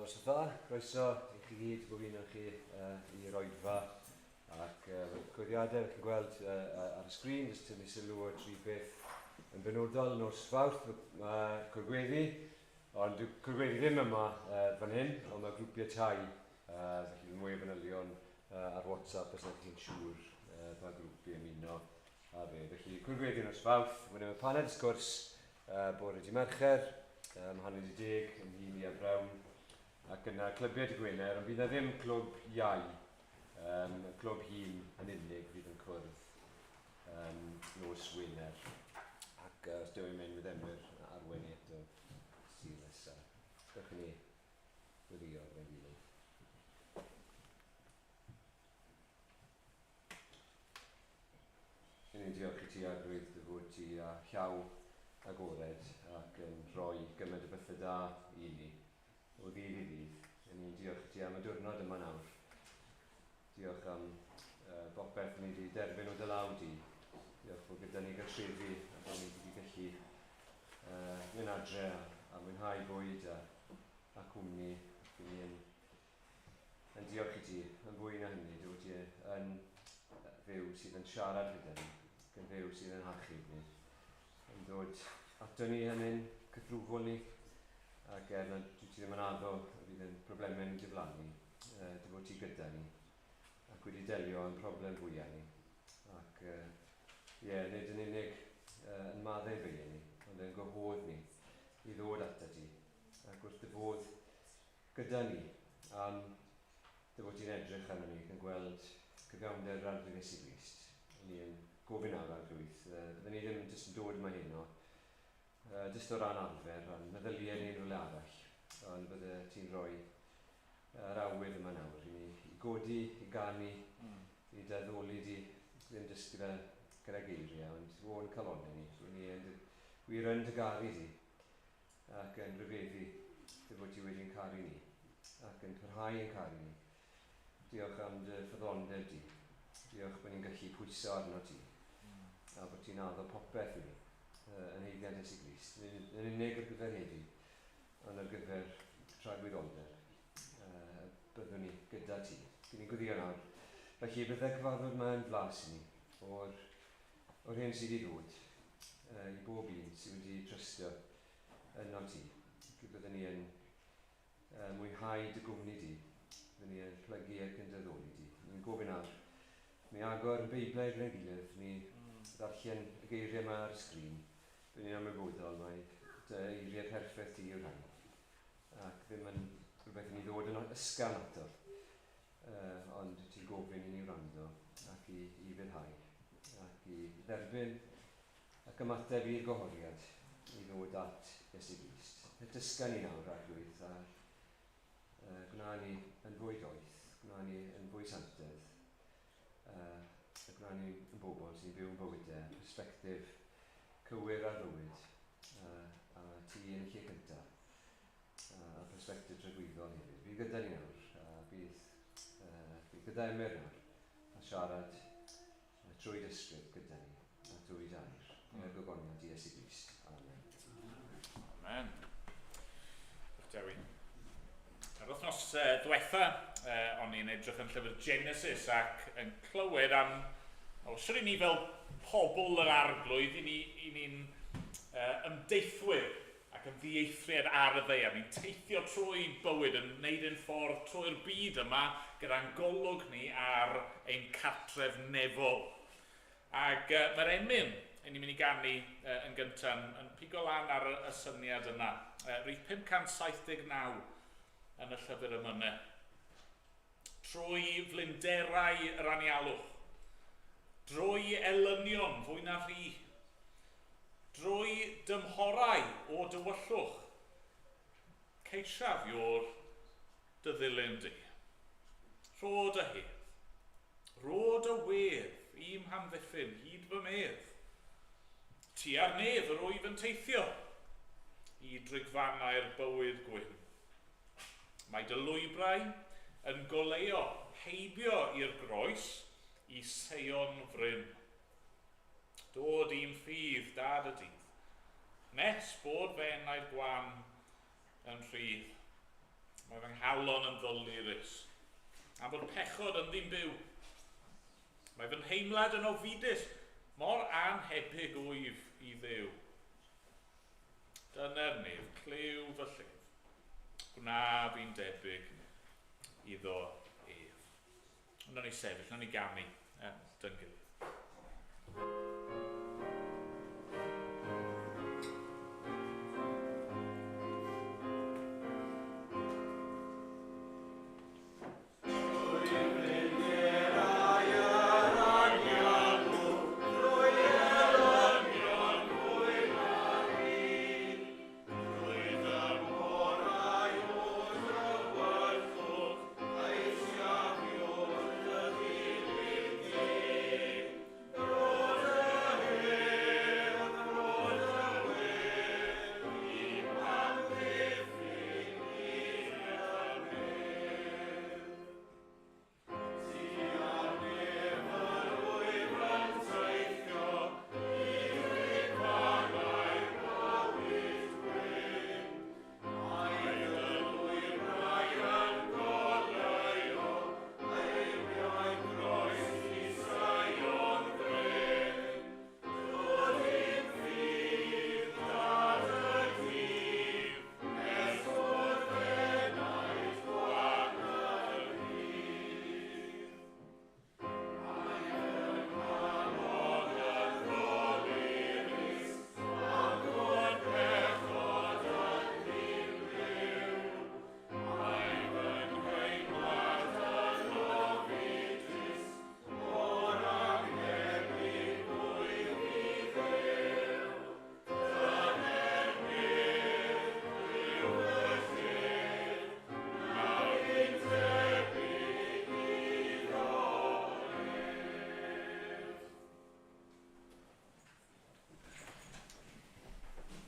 Noswaith dda, croeso i chi gyd, bob un o'r chi, i'r oedfa ac cyhoeddiadau chi'n gweld ar y sgrin, jyst tynnu sylw o tri beth yn benodol. Nos Fawrth mae Cwrgweddi, ond dyw Cwrgweddi ddim yma fan hyn, ond mae grwpiau tai, felly bydd mwy o fanylion ar WhatsApp os nad chi'n siŵr pa grŵp i ymuno â fe. Felly Cwrgweddi nos Fawrth, wedyn mae paned sgwrs Bore dy Mercher, am 10:30 yn nhîm Ia Brown, ac yna clybiau dy Gwener, ond bydd na ddim clwb iau, um, y clwb hŷn yn unig fydd yn cwrdd um, nos Wener. Ac os dwi i'n mynd, fydd Emyr arwain ni eto Sul nesaf. Dewch i ni weddio gyda'n gilydd. Yn ni'n diolch i ti, Arglwydd, dy fod ti â llaw agored ac yn rhoi gymaint o bethau da i ni o ddydd i ddydd. Yn ni'n diolch i ti am y diwrnod yma nawr. Diolch am uh, bopeth ni wedi derbyn o dy law di. Diolch bod gyda ni gartrefi a bod ni wedi gallu uh, mynd adre a, a mwynhau bwyd a, a cwmni. Ac ni yn Yn diolch i ti, yn fwy na hynny, dy fod ti yn Dduw sydd yn siarad gyda ni, ac yn Dduw sydd yn hachub ni, yn dod ato ni yn ein cythrwfwl ni, ac er nad dwi ti ddim yn addo y bydd yn problemau ni'n diflannu, dy fod ti gyda ni, ac wedi delio â'n problem fwyaf ni. Ac ie, yeah, nid yn unig yn maddau beiau ni, ond yn gwahodd ni i ddod ata ti, ac wrth dy fodd gyda ni, am dy fod ti'n edrych arnon ni ac yn gweld cyfiawnder yr Arglwydd Iesu Grist. Ni yn gofyn nawr, Arglwydd, bydden ni ddim jyst yn dod yma heno, jyst o ran arfer, a'n meddyliau ni'n rhywle arall, ond bydde ti'n rhoi yr awydd yma nawr i ni i godi, i ganu, i dy addoli di, ddim jyst gyda, gyda geiriau, ond o'n calonnau ni. Rwy'n ni yn, wir yn dy garu di, ac yn rhyfeddu dy fod ti wedi'n caru ni, ac yn parhau yn caru ni. Diolch am dy ffyddlondeb di. Diolch bod ni'n gallu pwyso arno ti, a bod ti'n addo popeth i ni, yn haeddiant Iesu Grist. Nid yn unig ar gyfer heddi, ond ar gyfer tragwyddoldeb. Byddwn ni gyda ti. Dyn ni'n gweddio nawr. Felly byddai cyfarfod yma yn flas i ni o'r, o'r hyn sydd i ddod i bob un sydd wedi trystio yno ti. Felly byddwn ni yn mwynhau dy gwmni di. Byddwn ni yn plygu ac yn dyddoli di. Ni'n gofyn nawr. Mi agor yn Beiblau gyda'n gilydd, mi ddarllen y geiriau yma ar y sgrin. Byddwn ni'n ymwybodol mai dy eiriau perffaith di yw'r rhain. Ac ddim yn rhywbeth i ni ddod yn ysgafn ato. Ond ti'n gofyn i ni wrando ac i, i fyrhau ac i dderbyn ac ymateb i'r gwahoddiad i ddod at Iesu Grist. Y dysga ni nawr, Arglwydd, a uh, gwna ni yn fwy doeth, gwna ni yn fwy santedd, uh, a gwna ni yn bobl sy'n byw yn bywydau, perspektif cywir ar fywyd, uh, a ti yn y lle cyntaf, a perspektif tragwyddol hefyd. Bydd gyda ni nawr, a bydd, uh, bydd gyda Emyr nawr, a siarad trwy dysgwyr gyda ni, a drwy dair, er gogoniant i Iesu Grist. Amen. Amen. Diolch Dewi. Yr wythnos diwetha, o'n i'n edrych yn llyfr Genesis ac yn clywed am, o, sy'n ni fel pobl yr arglwydd, i ni'n ni ymdeithwyr ac yn ddieithriad ar y ddaear. Ni'n teithio trwy bywyd, yn wneud ein ffordd trwy'r byd yma gyda'n golwg ni ar ein cartref nefol. Ac uh, mae'r emyn yn ni'n mynd i ganu uh, yn gyntaf yn, yn pigo lan ar y, y syniad yna. Uh, rhif 579 yn y llyfr ymynau. Trwy flinderau yr anialwch, drwy elynion fwy na rhi, drwy dymhorau o dywyllwch, ceisiaf iwr dy ddilyn di. Rho dy hedd, rho dy wedd i'm hamddiffyn hyd fy medd. Tua'r nef yr wyf yn teithio, i drigfannau'r bywyd gwyn. Mae dy lwybrau yn goleuo heibio i'r groes i Seion fryn. Dod i'm ffydd, dad y dydd, nes bod fy enaid gwan yn rhydd. Mae fy nghalon yn ddolurus, am fod pechod yn ddim byw. Mae fy nheimlad yn ofidus, mor anhebyg wyf i Dduw. Dyna'r nef, clyw fy llef. Gwna fi'n debyg iddo ef. Wnawn ni sefyll, wnawn ni ganu dyn gilydd.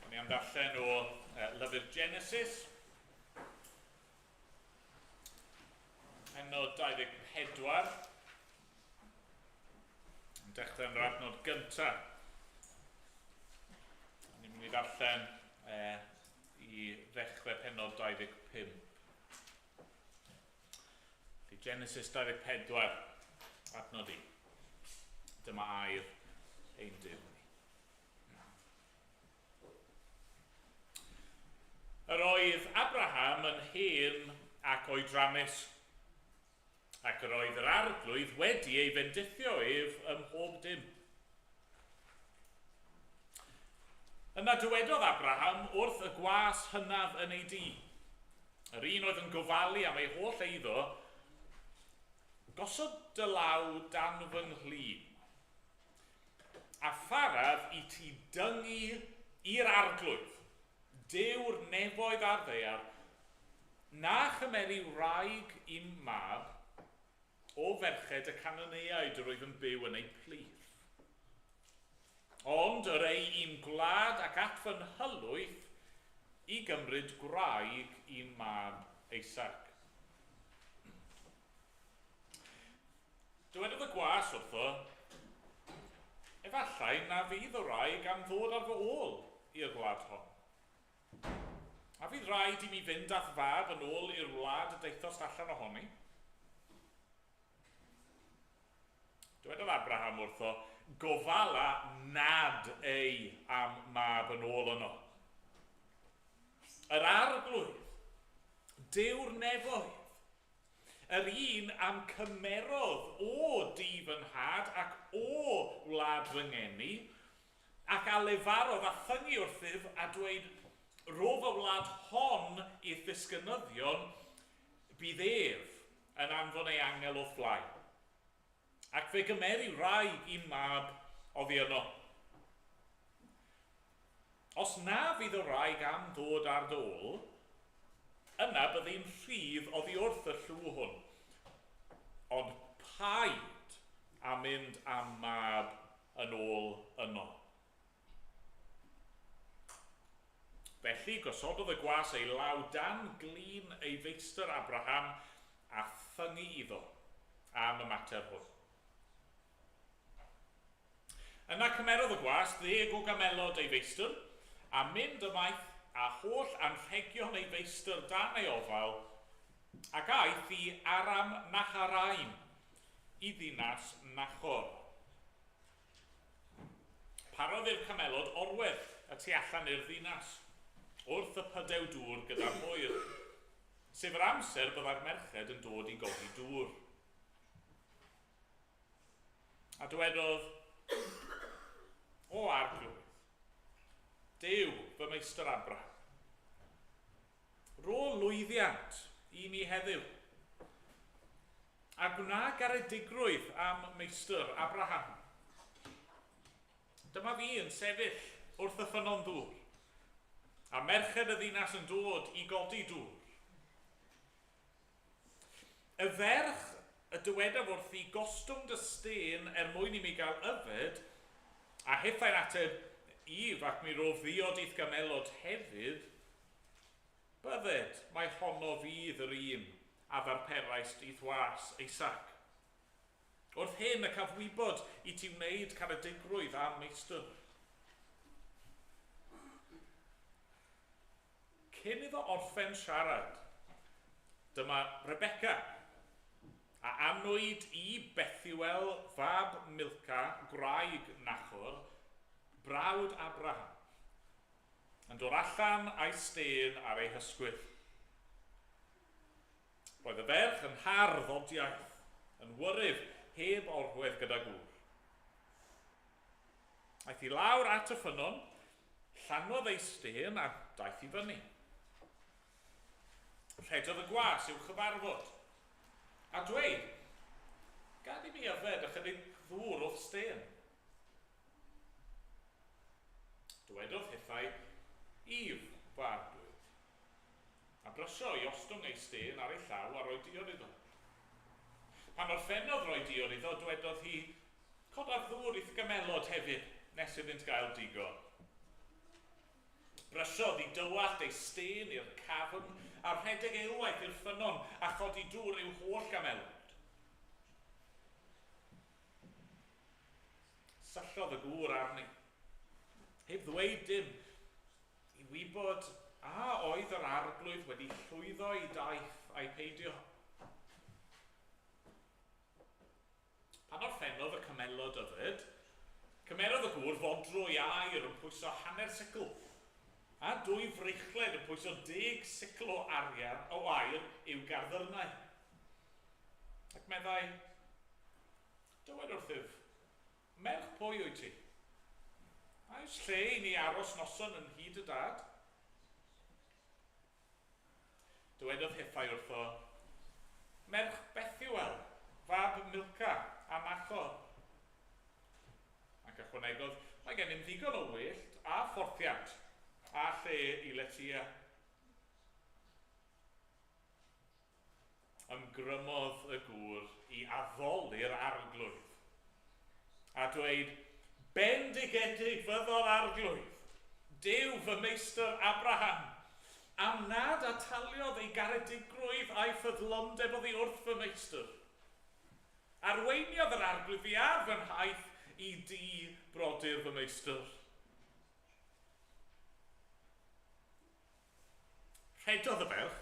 O'n i am ddarllen o lyfr Genesis, pennod 24, yn dechrau yn yr adnod gyntaf. O'n i'n mynd i ddarllen i ddechrau pennod 25. Felly Genesis 24, adnod 1. Dyma air ein Duw ni. Yr oedd Abraham yn hen ac oedrannus, ac yr oedd yr Arglwydd wedi ei fendithio ef ym mhob dim. Yna dywedodd Abraham wrth y gwas hynaf yn ei dŷ, yr un oedd yn gofalu am ei holl eiddo, Gosod dy law dan fy nghlun, a pharaf i ti dyngu i'r Arglwydd, Duw'r nefoedd a'r ddaear, na chymeri wraig i'm mab o ferched y Cananeaid yr oedd yn byw yn eu plith. Ond yr ei i'm gwlad ac at fy nhylwyth i gymryd gwraig i'm mab Isaac. Dywedodd y gwas wrtho, Efallai na fydd y wraig am ddod ar fy ôl i'r wlad hon. A fydd rhaid i mi fynd â'th fab yn ôl i'r wlad y daethost allan ohoni? Dywedodd Abraham wrtho, Gofala nad ei am mab yn ôl yno. Yr Arglwydd, Duw'r nefoedd, Yr un a'm cymerodd o dŷ fy nhad ac o wlad fy ngeni, ac a lefarodd a thyngu wrthyf, a dweud, Rho fy wlad hon i'th ddisgynyddion, bydd ef yn anfon ei angel o'th flaen. Ac fe gymeri wraig i'm mab oddi yno. Os na fydd y wraig am ddod ar dy ôl, yna byddi'n rhydd oddi wrth y llw hwn. Ond paid â mynd â'm mab yn ôl yno. Felly gosododd y gwas ei law dan glun ei feistr Abraham a thyngu iddo am y mater hwn. Yna cymerodd y gwas ddeg o gamelod ei feistr, a mynd ymaith â holl anrhegion ei feistr dan ei ofal. Ac aeth i Aram Naharaim, i ddinas Nachor. Parodd i'r camelod orwedd y tu allan i'r ddinas, wrth y pydew dŵr gyda'r hwyr, sef yr amser byddai'r merched yn dod i godi dŵr. A dywedodd, O Arglwydd, Duw fy meistr Abraham, rho lwyddiant i mi heddiw, a gwna garedigrwydd am meistr Abraham. Dyma fi yn sefyll wrth y ffynnon ddŵr, a merched y ddinas yn dod i godi dŵr. Y ferch y dywedaf wrthi, Gostwng dy stên er mwyn i mi gael yfed, a hithau'n ateb, If, ac mi rof ddiod i'th gamelod hefyd, bydded, mai honno fydd yr un a ddarperaist i'th was, Isaac. Wrth hyn y caf wybod i ti wneud caredigrwydd â'm meistr. Cyn iddo orffen siarad, dyma Rebecca, a anwyd i Bethuel fab Milca, gwraig Nachor, brawd Abraham, yn dod allan a'i stên ar ei hysgwydd. Roedd y ferch yn hardd odiaeth, yn wyryf, heb orwedd gyda gŵr. Aeth i lawr at y ffynnon, llanwodd ei stên a daeth i fyny. Rhedodd y gwas i'w chyfarfod, a dweud, Gad i mi yfed ychydig ddŵr o'th stên. Dywedodd hithau, If, fy arglwydd. A brysio i ostwng ei stên ar ei llaw a rhoi diod iddo. Pan orffennodd roi diod iddo, dywedodd hi, Codaf ddŵr i'th gamelod hefyd, nes iddynt gael digon. Brysiodd i dywallt ei stên i'r cafn, a rhedeg eilwaith i'r ffynnon, a chodi dŵr i'w holl gamelod. Syllodd y gŵr arni, heb ddweud dim, i wybod a oedd yr arglwydd wedi llwyddo ei daith ai peidio. Pan orffennodd y camelod yfed, cymerodd y gŵr fodrwy aur yn pwyso hanner sicl, a dwy freichled yn pwyso deg sicl o arian o aur i'w garddyrnau. Ac meddai, Dywed wrthyf, merch pwy wyt ti? A oes lle i ni aros noson yn nhŷ dy dad? Dywedodd hithau wrtho, Merch Bethuel, fab Milca a Nachor. Ac ychwanegodd, Mae gennym ddigon o wyllt a phorthiant, a lle i letya. Ymgrymodd y gŵr i addoli'r arglwydd, a dweud, Bendigedig fyddo'r arglwydd, Duw fy meistr Abraham, am nad ataliodd ei garedigrwydd a'i ffyddlondeb oddi wrth fy meistr. Arweiniodd yr arglwydd fi ar fy nhaith i dŷ brodyr fy meistr. Rhedodd y ferch,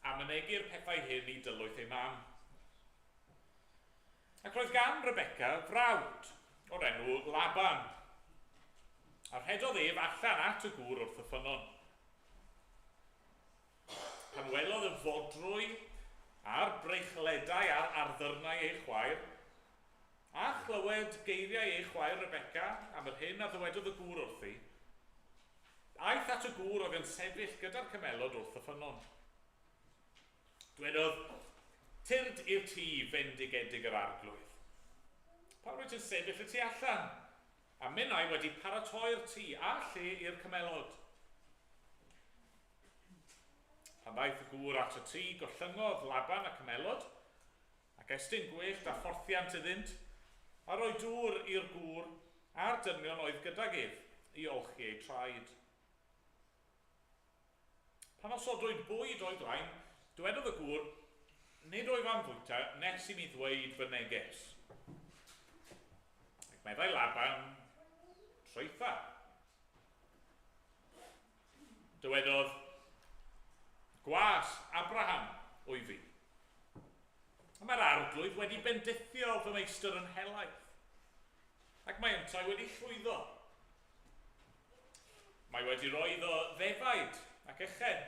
a mynegi'r pethau hyn i dylwyth ei mam. Ac roedd gan Rebecca frawd o'r enw Laban. A rhedodd ef allan at y gŵr wrth y ffynnon. Pan welodd y fodrwy a'r breichledau ar arddyrnau ei chwaer, a chlywed geiriau ei chwaer Rebecca am yr hyn a ddywedodd y gŵr wrthi, Aeth at y gŵr oedd yn sefyll gyda'r camelod wrth y ffynnon. Dwedodd, Tyrd i'r tŷ fendigedig yr arglwydd. Pam rwyt yn sefyll y tu allan? A minnau wedi paratoi'r tŷ a lle i'r camelod. Pan ddaeth y gŵr at y tŷ, gollyngodd Laban y camelod, ac estyn gwellt a phorthiant iddynt, a rhoi dŵr i'r gŵr a'r dynion oedd gydag ef, i olchi eu traed. Pan osodwyd bwyd o'i flaen, dywedodd y gŵr, Nid wyf am fwyta nes i mi ddweud fy neges. Ac meddai Laban, Traetha. Dywedodd, Gwas Abraham wyf fi. A mae'r arglwydd wedi bendithio fy meistr yn helaeth, ac mae yntau wedi llwyddo. Mae wedi rhoi iddo ddefaid ac echen,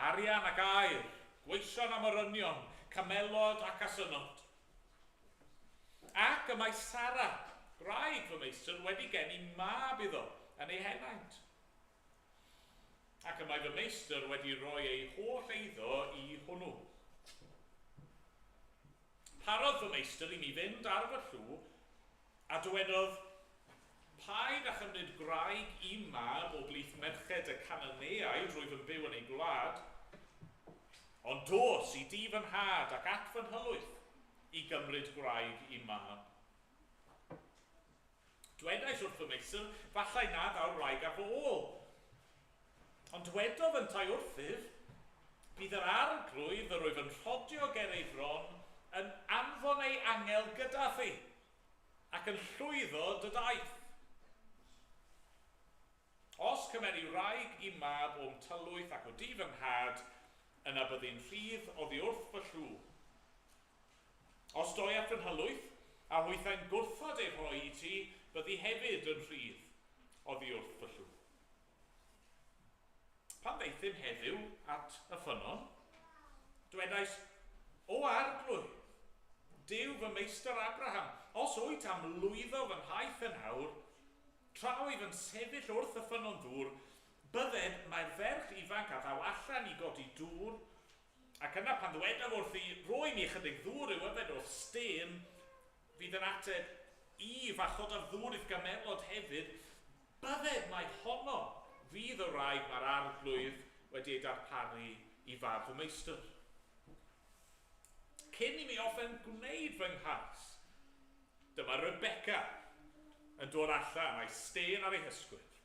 arian ac aur, gweision a morynion, camelod ac asynod. Ac y mae Sara, gwraig fy meistr, wedi geni mab iddo yn ei henaint. Ac y mae fy meistr wedi rhoi ei holl eiddo i hwnnw. Parodd fy meistr i mi fynd ar fy llw, a dywedodd, Paid â chymryd gwraig i'm mab o blith merched y Cananeaid rwyf yn byw yn eu gwlad, ond dos i dŷ fy nhad ac at fy nhylwyth i gymryd gwraig i'm mab. Dwedais wrth fy meistr, Fallai na ddaw'r wraig ar fy ôl. Ond dwedodd yntau wrthyf, Bydd yr arglwydd yr wyf yn rhodio ger ei fron yn anfon ei angel gyda thi, ac yn llwyddo dy daith. Os cymeri wraig i'm mab o'm tylwyth ac o du fy nhad, yna byddi'n rhydd oddi wrth fy llw. Os doi at fy nhylwyth, a hwythau'n gwrthod ei rhoi i ti, byddi hefyd yn rhydd oddi wrth fy llw. Pan ddaethum heddiw at y ffynnon, dwedais, O Arglwydd, Duw fy meistr Abraham, os wyt am lwyddo fy nhaith yn awr, tra wyf yn sefyll wrth y ffynnon ddŵr, bydded mae'r ferch ifanc a ddaw allan i godi dŵr, Ac yna pan ddwedaf wrthi, 'Rho i mi ychydig ddŵr i'w yfed o'th stêm', fydd yn ateb, 'If, a chodaf ddŵr i'th gamelod hefyd', bydded mai honno fydd y wraig mae'r Arglwydd wedi ei darparu i fab fy meistr. Cyn i mi orffen gwneud fy nghais, dyma Rebecca yn dod allan a'i stên ar ei hysgwydd.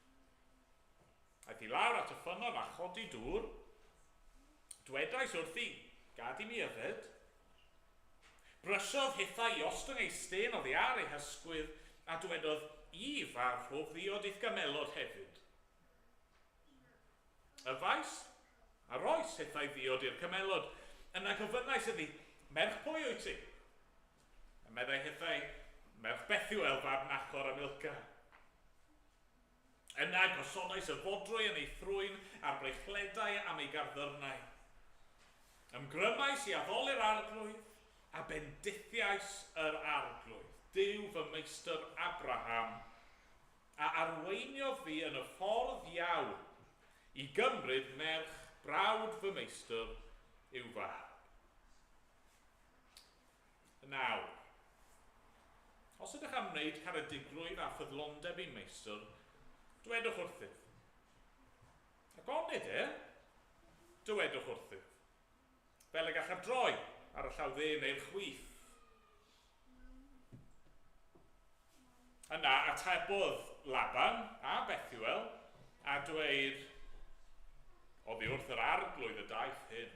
Aeth i lawr at y ffynnon a chodi dŵr. Dwedais wrthi, Gad i mi yfed. Brysiodd hithau i ostwng ei stên oddi ar ei hysgwydd, a dywedodd, If, a rhof ddiod i'th gamelod hefyd. Yfais, a roes hithau ddiod i'r camelod. Yna gofynnais iddi, Merch pwy wyt ti? A meddai hithau, Merch Bethuel, fab Nachor a Milcah. Yna gosodais y fodrwy yn ei thrwyn a'r breichledau am ei garddyrnau. Ymgrymais i addoli'r Arglwydd, a bendithiais yr Arglwydd, Duw fy meistr Abraham, a arweiniodd fi yn y ffordd iawn i gymryd merch brawd fy meistr i'w fab. Nawr, os ydych am wneud caredigrwydd a ffyddlondeb i'n meistr, dwedwch wrthyf. Ac onid e, dywedwch wrthyf, fel y gallaf droi ar y llaw dde neu'r chwith. Yna atebodd Laban a Bethuel a dweud, Oddi wrth yr arglwydd y daeth hyn.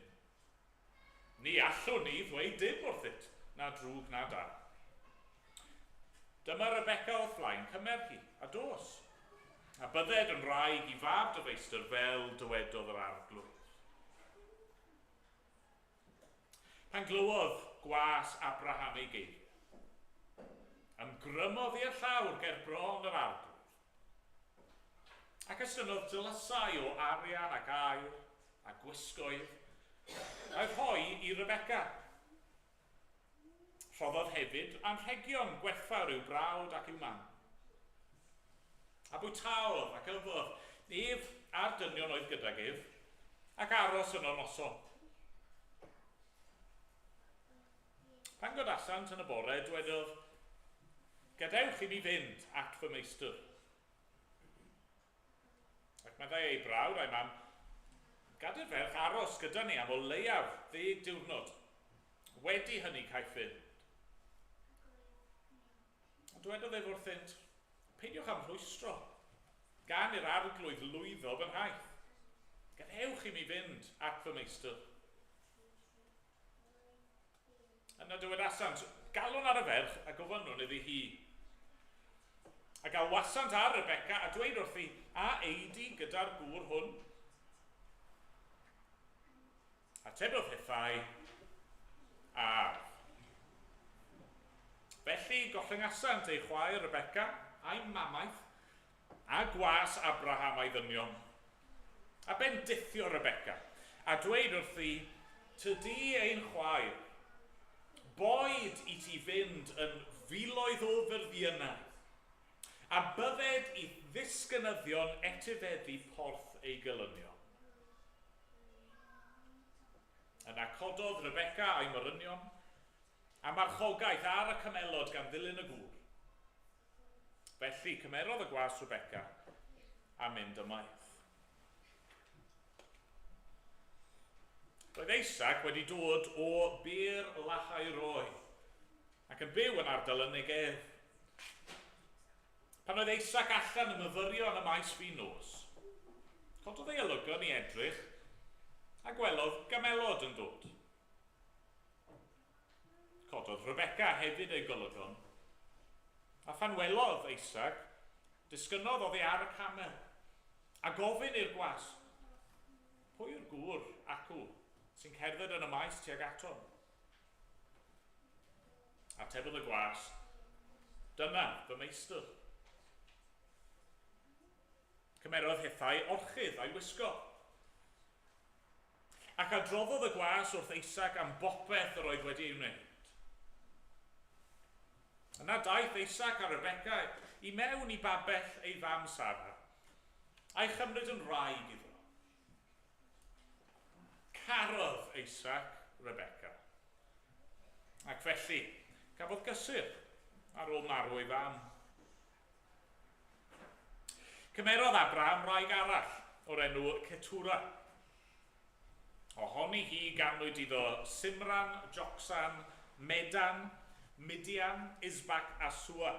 Ni allwn ni ddweud dim wrthyt, na drwg na da. Dyma Rebecca o'th flaen, cymer hi, a dos. A bydded yn wraig i fab dy feistr fel dywedodd yr arglwydd. Pan glywodd gwas Abraham ei geiriau, ymgrymodd i'r llawr ger bron yr arglwydd. Ac estynnodd dylysau o arian ac aur a gwisgoedd, a'u rhoi i Rebecca. Rhoddodd hefyd anrhegion gwerthfawr i'w brawd ac i'w mam. A bwytaodd ac yfodd ef a'r dynion oedd gydag ef, ac aros yno noson. Pan godasant yn y bore, dwedodd, Gadewch i mi fynd at fy meistr. Ac meddai ei brawd a'i mam, Gad i'r ferch aros gyda ni am o leiaf ddeg diwrnod. Wedi hynny caiff fynd. Ond dywedodd ef wrthynt, Peidiwch â'm rhwystro, gan i'r arglwydd lwyddo fy nhaith. Gadewch i mi fynd at fy meistr. Yna dywedasant, Galwn ar y ferch, a gofynnwn iddi hi. A galwasant ar Rebecca, a dweud wrthi, A ei di gyda'r gŵr hwn? Atebodd hithau, Af. Felly gollyngasant ei chwaer Rebecca a'i mamaeth, a gwas Abraham a'i ddynion, a bendithio Rebecca, a dweud wrthi, Tydi ein chwaer, boed i ti fynd yn filoedd o fyrddiynau, a bydded i'th ddisgynyddion etifeddu porth eu gelynion. Yna cododd Rebecca a'i morynion, a marchogaeth ar y camelod gan ddilyn y gŵr. Felly, cymerodd y gwas Rebecca a mynd ymaith. Roedd Isaac wedi dod o Beer Lahai Roi ac yn byw yn ardal y Negev. Pan oedd Isaac allan yn myfyrio yn y maes fin nos, cododd ei olygon i edrych a gwelodd gamelod yn dod. Cododd Rebecca hefyd ei golygon, a phan welodd Isaac, disgynnodd oddi ar y camel, a gofyn i'r gwas, Pwy yw'r gŵr acw sy'n cerdded yn y maes tuag atom? Atebodd y gwas, Dyna fy meistr. Cymerodd hithau orchudd a'i wisgo. Ac adroddodd y gwas wrth Isaac am bopeth yr oedd wedi ei wneud. Yna daeth Isaac a Rebecca i mewn i babell ei fam Sara, a'i chymryd yn wraig iddo. Carodd Isaac Rebecca, ac felly cafodd gysur ar ôl marw ei fam. Cymerodd Abraham wraig arall o'r enw Ketura. Ohoni hi ganwyd iddo Simran, Jocsan, Medan, Midian, Isbac a Sua.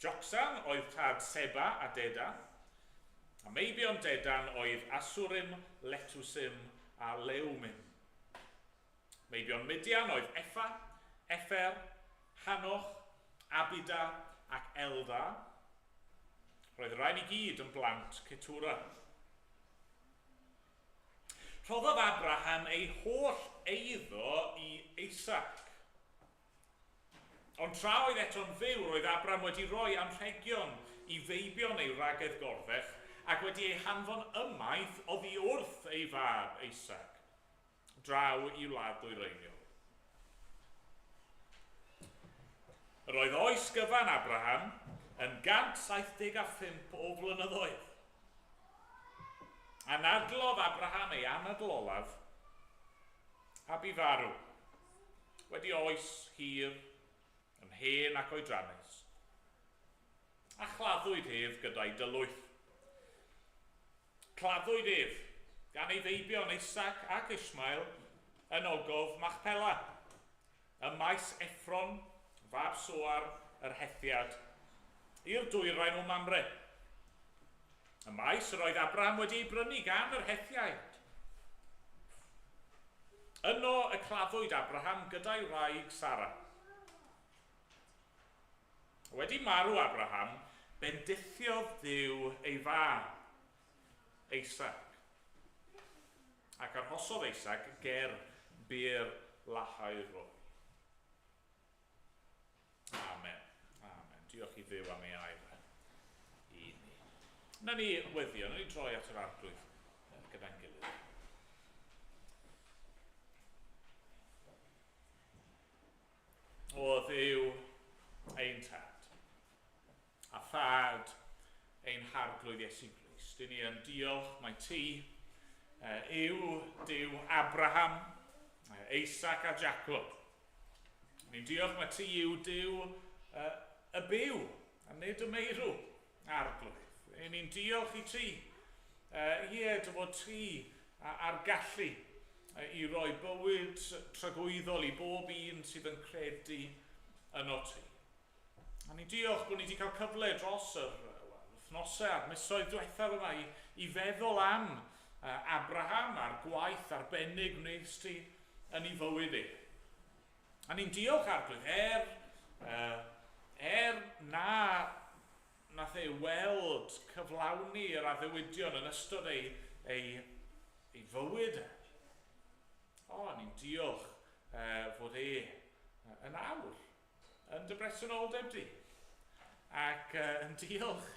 Jocsan oedd tad Seba a Dedan, a meibion Dedan oedd Asurim, Letusim a Leumim. Meibion Midian oedd Effa, Effer, Hanoch, Abida ac Elda. Roedd y rhain i gyd yn blant Ketura. Rhoddodd Abraham ei holl eiddo i Isaac. Ond tra oedd eto'n fyw, roedd Abram wedi rhoi anrhegion i feibion ei wragedd gorddech ac wedi eu hanfon ymaith oddi wrth ei fab Isaac. draw i wlad ddwyreiniol. Yr oedd oes gyfan Abraham yn 175 o flynyddoedd. Anadlodd Abraham ei anadl olaf a bu farw, wedi oes hir, yn hen ac oedrannus. A chladdwyd ef gyda'i dylwyth. Claddwyd ef gan ei feibion Isaac ac Ishmael yn ogof Machpela, ym maes Ephron, fab Soar, yr Hethiad, i'r dwyrain o Mamre. Y maes yr oedd Abraham wedi ei brynu gan yr Hethiaid. Yno y claddwyd Abraham gyda'i wraig Sara. Wedi marw Abraham, bendithiodd Duw ei fab, Isaac. Ac arhosodd Isaac ger Beer Lahai-roi. Amen. Amen. Diolch i Dduw am ei air i ni. Na ni weddio, na ni droi at yr Arglwydd gyda'n gilydd. O Dduw ein Tad, a Thad ein Harglwydd Iesu Grist, i ni yn diolch mai ti yw Duw Abraham, Isaac a Jacob. Ni'n diolch mai ti yw Duw y byw, a nid y meirw, Arglwydd. I ni'n diolch i ti, ie, dy fod ti a'r gallu i roi bywyd tragwyddol i bob un sydd yn credu yno ti. A ni'n diolch bod ni wedi cael cyfle dros yr well, wythnosau a'r misoedd diwethaf yma i, i feddwl am Abraham a'r gwaith arbennig wnes ti yn ei fywyd e. A ni'n diolch Arglwydd, er, uh, er na nath e weld cyflawni yr addewidion yn ystod ei, ei, ei fywyd e. le yn awr, yn dy bresenoldeb di. Ac yn diolch,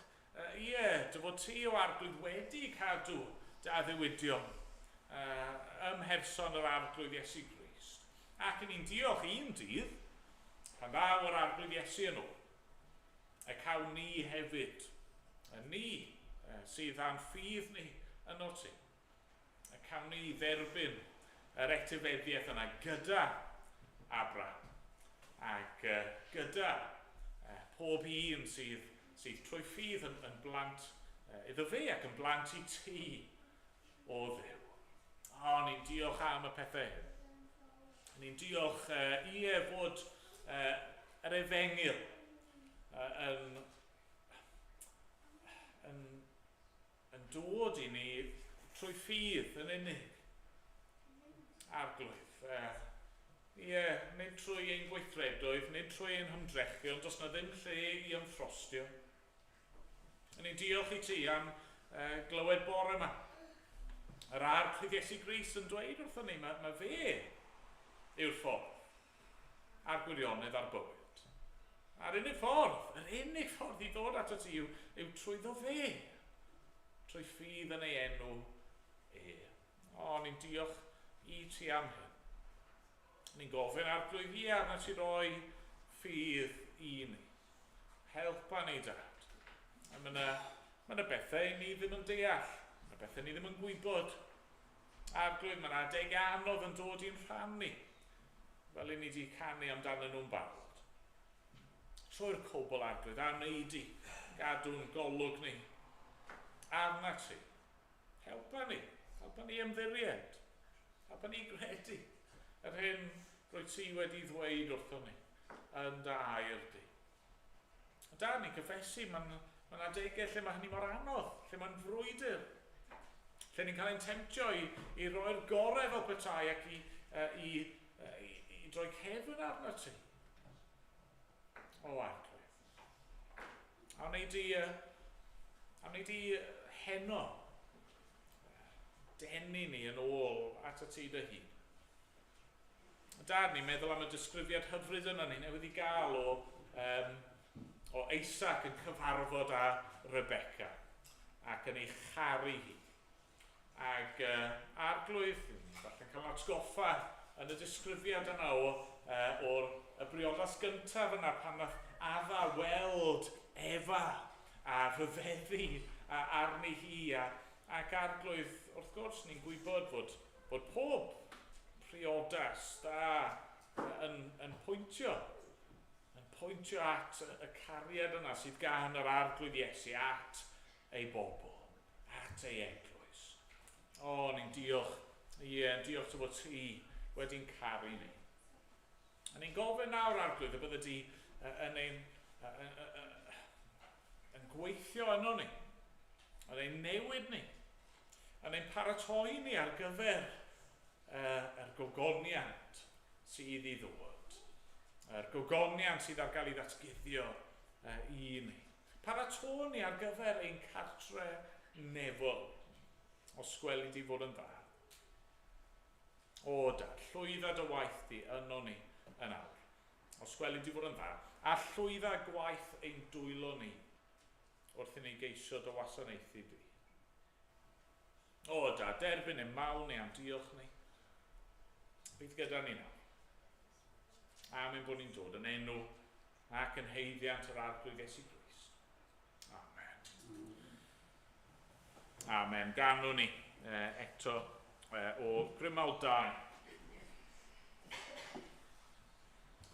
ie, dy fod ti o Arglwydd wedi cadw dy addewidion ym mherson yr Arglwydd Iesu Grist. Ac yn ni'n diolch un dydd, pan ddaw yr Arglwydd Iesu yn ôl, y cawn ni hefyd, y ni sydd â'n ffydd ni yno ti, y cawn ni dderbyn yr etifeddiaeth yna gyda Abraham ac gyda pob un sydd, sydd trwy ffydd yn, yn blant iddo fe ac yn blant i ti o Dduw. O, ni'n diolch am y pethau hyn. Ni'n diolch ie fod yr efengyl yn, yn, yn dod i ni trwy ffydd yn unig. Arglwydd. Ie, nid trwy ein gweithredoedd, nid trwy ein hymdrechion, does na ddim lle i ymffrostio. Ni'n diolch i ti am glywed bore yma. Yr Arglwydd Iesu Grist yn dweud wrthon ni, mae, mae fe yw'r ffordd a'r gwirionedd a'r bywyd. A'r unig ffordd, yr unig ffordd i ddod ato ti yw, yw trwyddo fe. Trwy ffydd yn ei enw e. O, ni'n diolch i ti am hyn. Ni'n gofyn Arglwydd i arna ti roi ffydd i ni. Helpa ni, Dad. A mae yna ma yna bethau ni ddim yn deall. Mae yna bethau ni ddim yn gwybod. Arglwydd, mae yna adeg anodd yn dod i'n rhan ni. Fel i ni wedi canu amdanyn nhw'n barod. Trwy'r cwbl, Arglwydd, a wneud di gadw'n golwg ni arna ti. Helpa ni. Helpa ni ymddiried. Helpa ni gredu yr hyn rwy ti wedi ddweud wrthon ni yn dy air di. Da, ni'n cyffesu, mae'n ma adegau lle mae hynny mor anodd, lle mae'n frwydr, lle ni'n cael ein temtio i, i roi'r gorau fel petai ac i, i, i, i droi cefn arno ti. O, Arglwydd. A wnei di, a wnei di heno denu ni yn ôl at y ti dy hun. Dad, ni'n meddwl am y disgrifiad hyfryd yna ni newydd i gael o, um, o Isaac yn cyfarfod â Rebecca ac yn ei charu hi. Ac uh, Arglwydd, falle'n cael atgoffa yn y disgrifiad yna o, uh, o'r y briodas gyntaf yna pan nath Adda weld Efa a rhyfeddu a arni hi a, ac Arglwydd, wrth gwrs, ni'n gwybod fod, fod pob priodas da yn, yn pwyntio yn pwyntio at y cariad yna sydd gan yr Arglwydd Iesu at ei bobl, at ei eglwys. O, ni'n diolch, ie, yeah, diolch dy fod ti wedi'n caru ni. A ni'n gofyn nawr, Arglwydd, y bydde di yn ein, yn gweithio yno ni, yn ein newid ni, yn ein paratoi ni ar gyfer yr gogoniant sydd i ddod. Yr gogoniant sydd ar gael ei ddatguddio i ni. Paratoi ni ar gyfer ein cartre nefol, os gweli di fod yn dda. O Dad, llwydda dy waith di yno ni yn awr. Os gweli di fod yn dda, a llwydda gwaith ein dwylo ni wrth i ni geisio dy wasanaethu di. O Dad, derbyn ein mawl ni am diolch ni. Bydd gyda ni nawr. Am ein bod ni'n dod yn enw ac yn haeddiant yr Arglwydd Iesu Grist. Amen. Amen. Ganwn ni eto o Grymawl 2.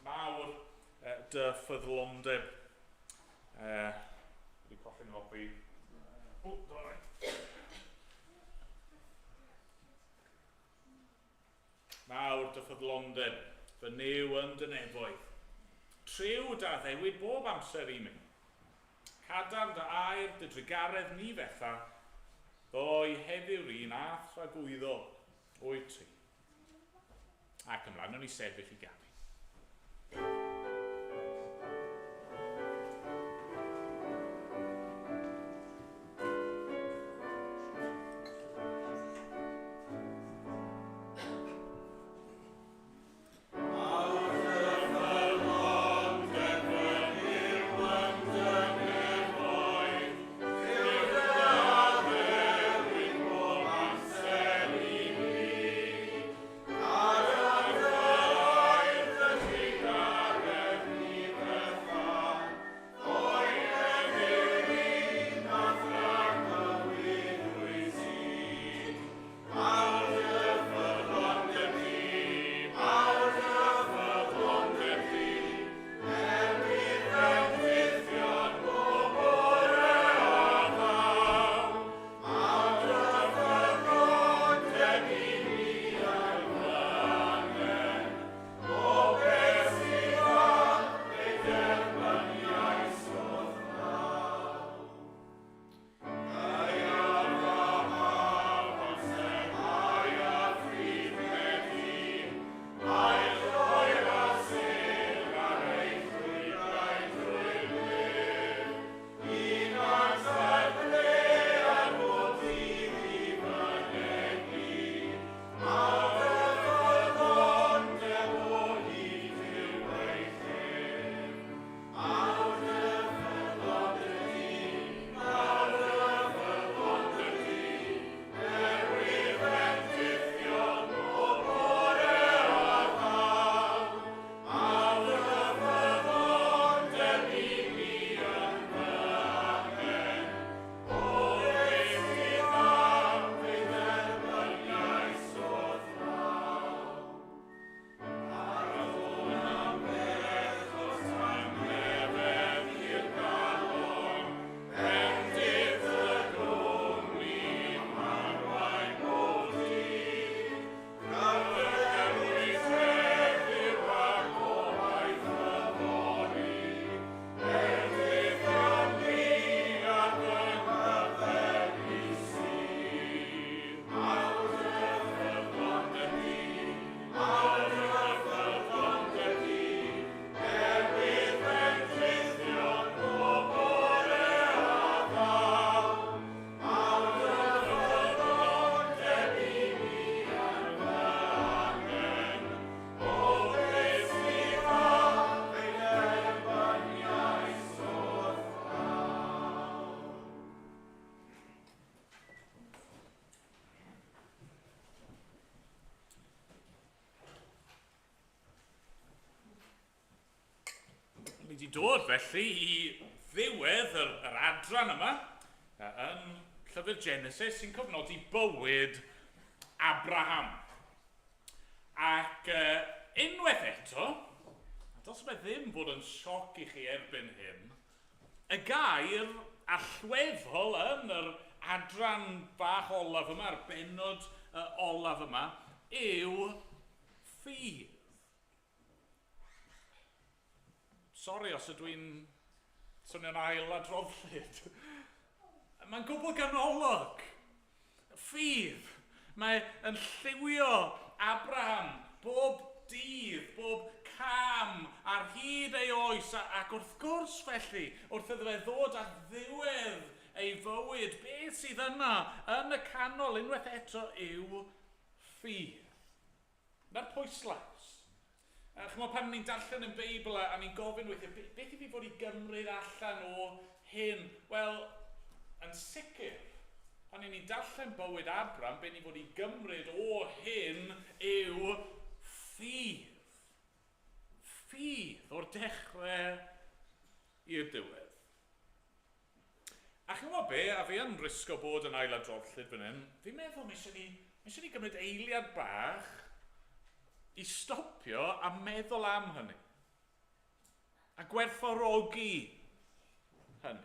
Mawr dy ffyddlondeb. Wedi colli'n hobi. O, dyma ni. Mawr dy ffyddlondeb, fy Nuw yn dy nefoedd. Triw dy addewid bob amser i mi. Cadarn dy air, dy drugaredd ni fetha, ddoe heddiw'r un a thragwyddol wyt ti. Ac ymlaen, o'n i sefyll i ganu. Ni wedi dod felly i ddiwedd yr adran yma yn llyfr Genesis sy'n cofnodi bywyd Abraham. Ac unwaith eto, a dylse fe ddim fod yn sioc i chi erbyn hyn, y gair allweddol yn yr adran bach olaf yma, yr bennod olaf yma, yw ffydd. Sori os ydw i'n swnio'n ail adroddlyd. Mae'n gwbl ganolog. Ffydd. Mae yn lliwio Abraham bob dydd, bob cam ar hyd ei oes. Ac wrth gwrs felly, wrth iddo fe ddod at ddiwedd ei fywyd, beth sydd yna yn y canol unwaith eto yw ffydd. Na'r pwyslais. Chymod, pan ni'n darllen yn Beibl a ni'n gofyn weithiau, beth i fi fod i gymryd allan o hyn? Wel, yn sicr, pan ni'n darllen bywyd Abraham, be ni fod i gymryd o hyn yw ffydd. Ffydd o'r dechrau i'r diwedd. A chi'n gwybod be, a fi yn risgo bod yn ailadroddllyd fan hyn, fi'n meddwl mae eisiau ni gymryd eiliad bach i stopio a meddwl am hynny. A gwerthfawrogi hynny.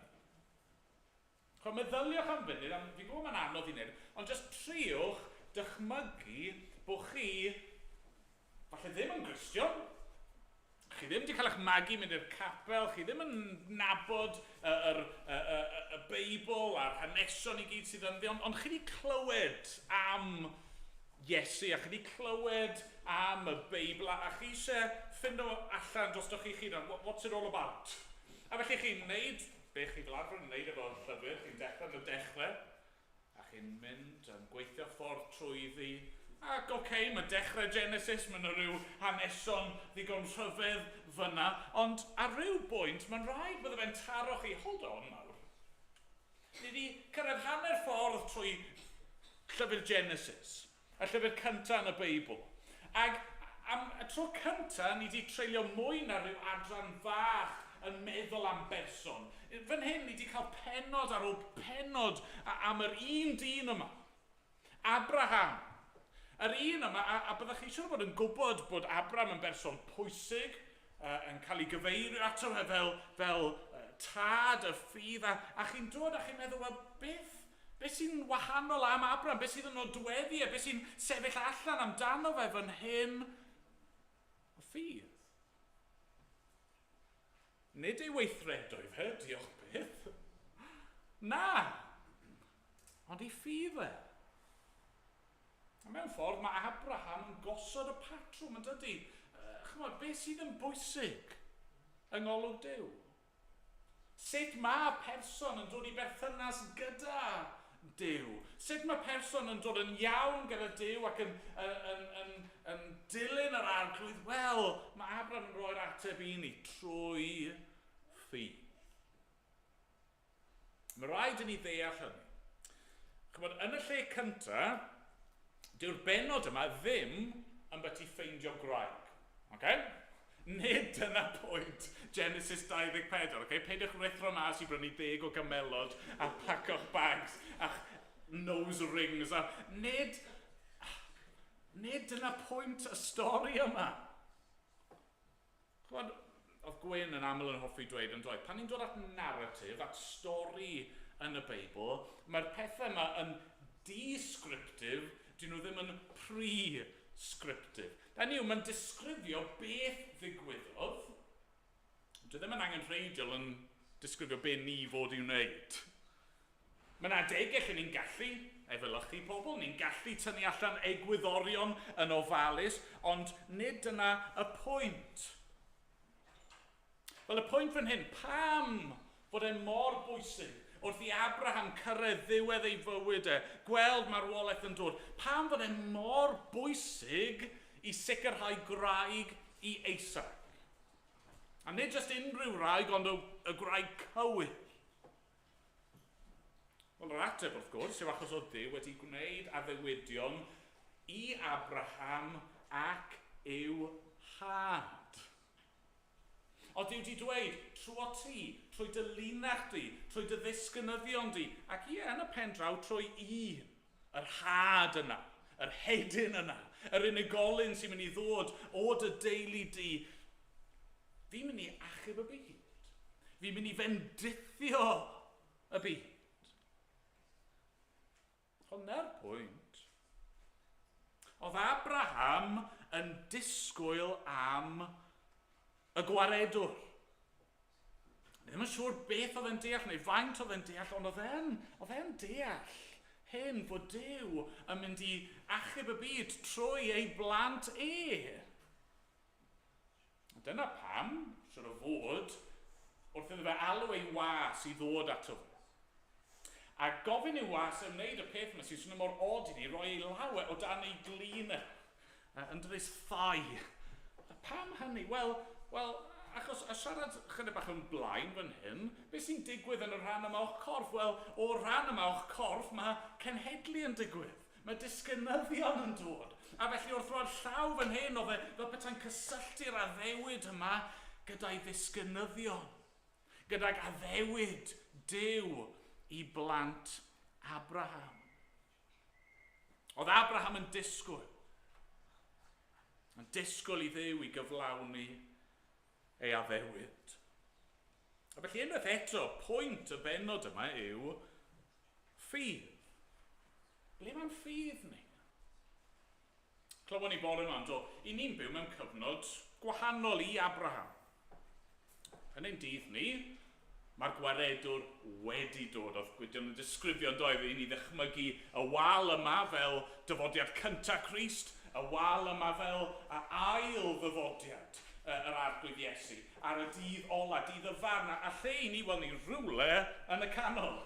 Chwa, meddyliwch am funud, fi'n gwybod mae'n anodd i wneud, ond jyst triwch dychmygu bod chi, falle ddim yn Gristion, chi ddim wedi cael eich magu mynd i'r capel, chi ddim yn nabod y Beibl a'r hanesion i gyd sydd ynddi, ond chi wedi clywed am Iesu, a chi wedi clywed am y Beibl, a chi eisiau ffindo allan drostoch chi'ch hunan, what's it all about? A felly chi'n wneud be chi fel arfer yn wneud efo llyfr, chi'n dechrau yn y dechrau, a chi'n mynd yn gweithio ffordd trwyddi, ac okay, mae dechrau Genesis, mae yna rhyw hanesion ddigon rhyfedd fyna, ond ar ryw bwynt, mae'n rhaid bydde fe'n taro chi, hold on nawr. Ni wedi cyrraedd hanner ffordd trwy llyfr Genesis, y llyfr cyntaf yn y Beibl. Ac am y tro cyntaf, ni wedi treulio mwy na rhyw adran fach yn meddwl am berson. Fan hyn, ni wedi cael pennod ar ôl pennod am yr un dyn yma, Abraham. Yr un yma, a byddech chi siŵr bod yn gwybod bod Abraham yn berson pwysig, yn cael ei gyfeirio ato fe fel tad y ffydd, a chi'n dod a chi'n meddwl, wel, beth sy'n wahanol am Abraham? Beth sydd yn nodweddu e? Beth sy'n sefyll allan amdano fe fan hyn? Y ffydd. Nid ei weithredoedd fe, diolch byth. Na, ond ei ffydd e. A mewn ffordd, mae Abraham yn gosod y patrwm, yn dydy. Chymod, beth sydd yn bwysig yng ngolwg Duw? Sut mae person yn dod i berthynas gyda Duw? Sut mae person yn dod yn iawn gyda Duw ac yn dilyn yr Arglwydd? Wel, mae Abraham yn rhoi'r ateb i ni trwy ffydd. Mae rhaid i ni ddeall hynny. Chymod, yn y lle cyntaf, dyw'r bennod yma ddim yn byti ffeindio gwraig. Okay? Nid dyna pwynt Genesis 24. Okay? Peidiwch rhuthro mas i brynu 10 o gamelod a pacio'ch bags a'ch nose rings. A nid dyna pwynt y stori yma. Chymod, oedd Gwyn yn aml yn hoffi dweud yn dweud, pan ni'n dod at narrative, at stori yn y Beibl, mae'r pethau yma yn descriptive, dyn nhw ddim yn pre-scriptive. Hynny yw, mae'n disgrifio beth ddigwyddodd, dwi ddim yn angenrheidiol yn disgrifio be ni fod i'w wneud. Mae'n adegau lle ni'n gallu efelychu pobl, ni'n gallu tynnu allan egwyddorion yn ofalus, ond nid dyna y pwynt. Wel, y pwynt fan hyn, pam fod e mor bwysig wrth i Abraham cyrraedd ddiwedd ei fywyd e, gweld marwolaeth yn dod, pam fod e mor bwysig i sicrhau gwraig i Isaac? A nid jyst unrhyw wraig, ond y gwraig cywir. Wel, yr ateb, wrth gwrs, yw achos oedd Duw wedi gwneud addewidion i Abraham ac i'w had. Oedd Duw wedi dweud, trwy ti, trwy dy linach di, trwy dy ddisgynyddion di, ac ie, yn y pen draw, trwy i, yr had yna, yr hedyn yna, yr unigolyn sy'n mynd i ddod o dy deulu di, fi'n mynd i achub y byd. Fi'n mynd i fendithio y byd. Ond 'na'r pwynt. Oedd Abraham yn disgwyl am y gwaredwr. Ni ddim yn siŵr beth oedd e'n deall neu faint oedd e'n deall, ond oedd e'n deall hyn fod Duw yn mynd i achub y byd trwy ei blant e. Dyna pam, siwr o fod, wrth iddo fe alw ei was i ddod ato fe. A gofyn i'w was e wneud y peth yma sy'n swnio mor od i ni, roi ei law e o dan ei glin e, under his thigh. A pam hynny? Wel, achos a siarad chydig bach yn blaen fan hyn, beth sy'n digwydd yn y rhan yma o'ch corff? Wel, o'r rhan yma o'ch corff mae cenhedlu yn digwydd. Mae disgynyddion yn dod. A felly wrth roi'r llaw fan hyn, oedd e fel petai'n cysylltu'r addewid yma gyda'i ddisgynyddion. Gydag addewid Duw i blant Abraham. Oedd Abraham yn disgwyl. Yn disgwyl i Dduw i gyflawni ei addewid. A felly unwaith eto, pwynt y bennod yma yw ffydd. Ble mae'n ffydd ni? Clywon ni bore yma, do, i ni'n byw mewn cyfnod gwahanol i Abraham. Yn ein dydd ni, mae'r gwaredwr wedi dod. Oedd Gwydion yn disgrifio yn doedd i ni ddychmygu y wal yma fel dyfodiad cyntaf Crist, y wal yma fel y ail ddyfodiad yr Arglwydd Iesu, ar y dydd ola, dydd y farn, a lle i ni, wel ni rhywle yn y canol.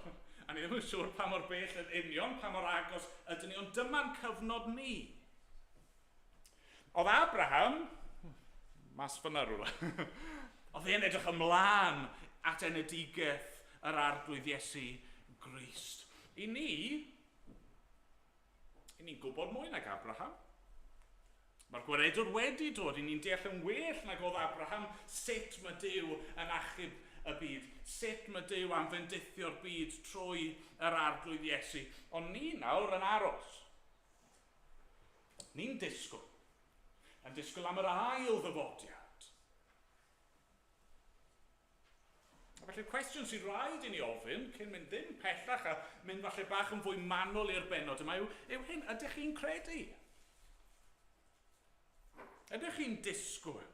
A ni ddim yn siŵr pa mor bell yn union, pa mor agos ydyn ni, ond dyma'n cyfnod ni. Oedd Abraham, mas fyna rhywle, oedd e'n edrych ymlaen at enedigaeth yr Arglwydd Iesu Grist. I ni'n gwybod mwy nag Abraham. Mae'r gwaredwr wedi dod, i ni'n deall yn well nag oedd Abraham sut mae Duw yn achub y byd, sut mae Duw am fendithio'r byd trwy yr Arglwydd Iesu. Ond ni nawr yn aros. Ni'n disgwyl. Yn disgwyl am yr ail ddyfodiad. A felly'r cwestiwn sy'n rhaid i ni ofyn, cyn mynd ddim pellach a mynd falle bach yn fwy manwl i'r bennod yma, yw hyn, ydych chi'n credu? Ydych chi'n disgwyl?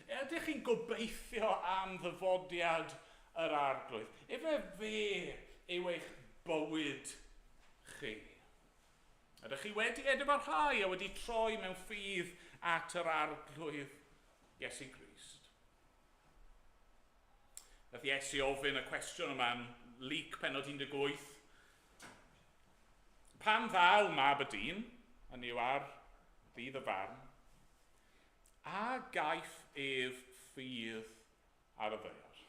Ydych chi'n gobeithio am ddyfodiad yr Arglwydd? Efe fe yw eich bywyd chi? Ydych chi wedi edifarhau a wedi troi mewn ffydd at yr Arglwydd Iesu Grist? Nath Iesu ofyn y cwestiwn yma yn Luc pennod 18. Pan ddaw mab y dyn, hynny yw ar ddydd y farn, a gaiff ef ffydd ar y ddaear?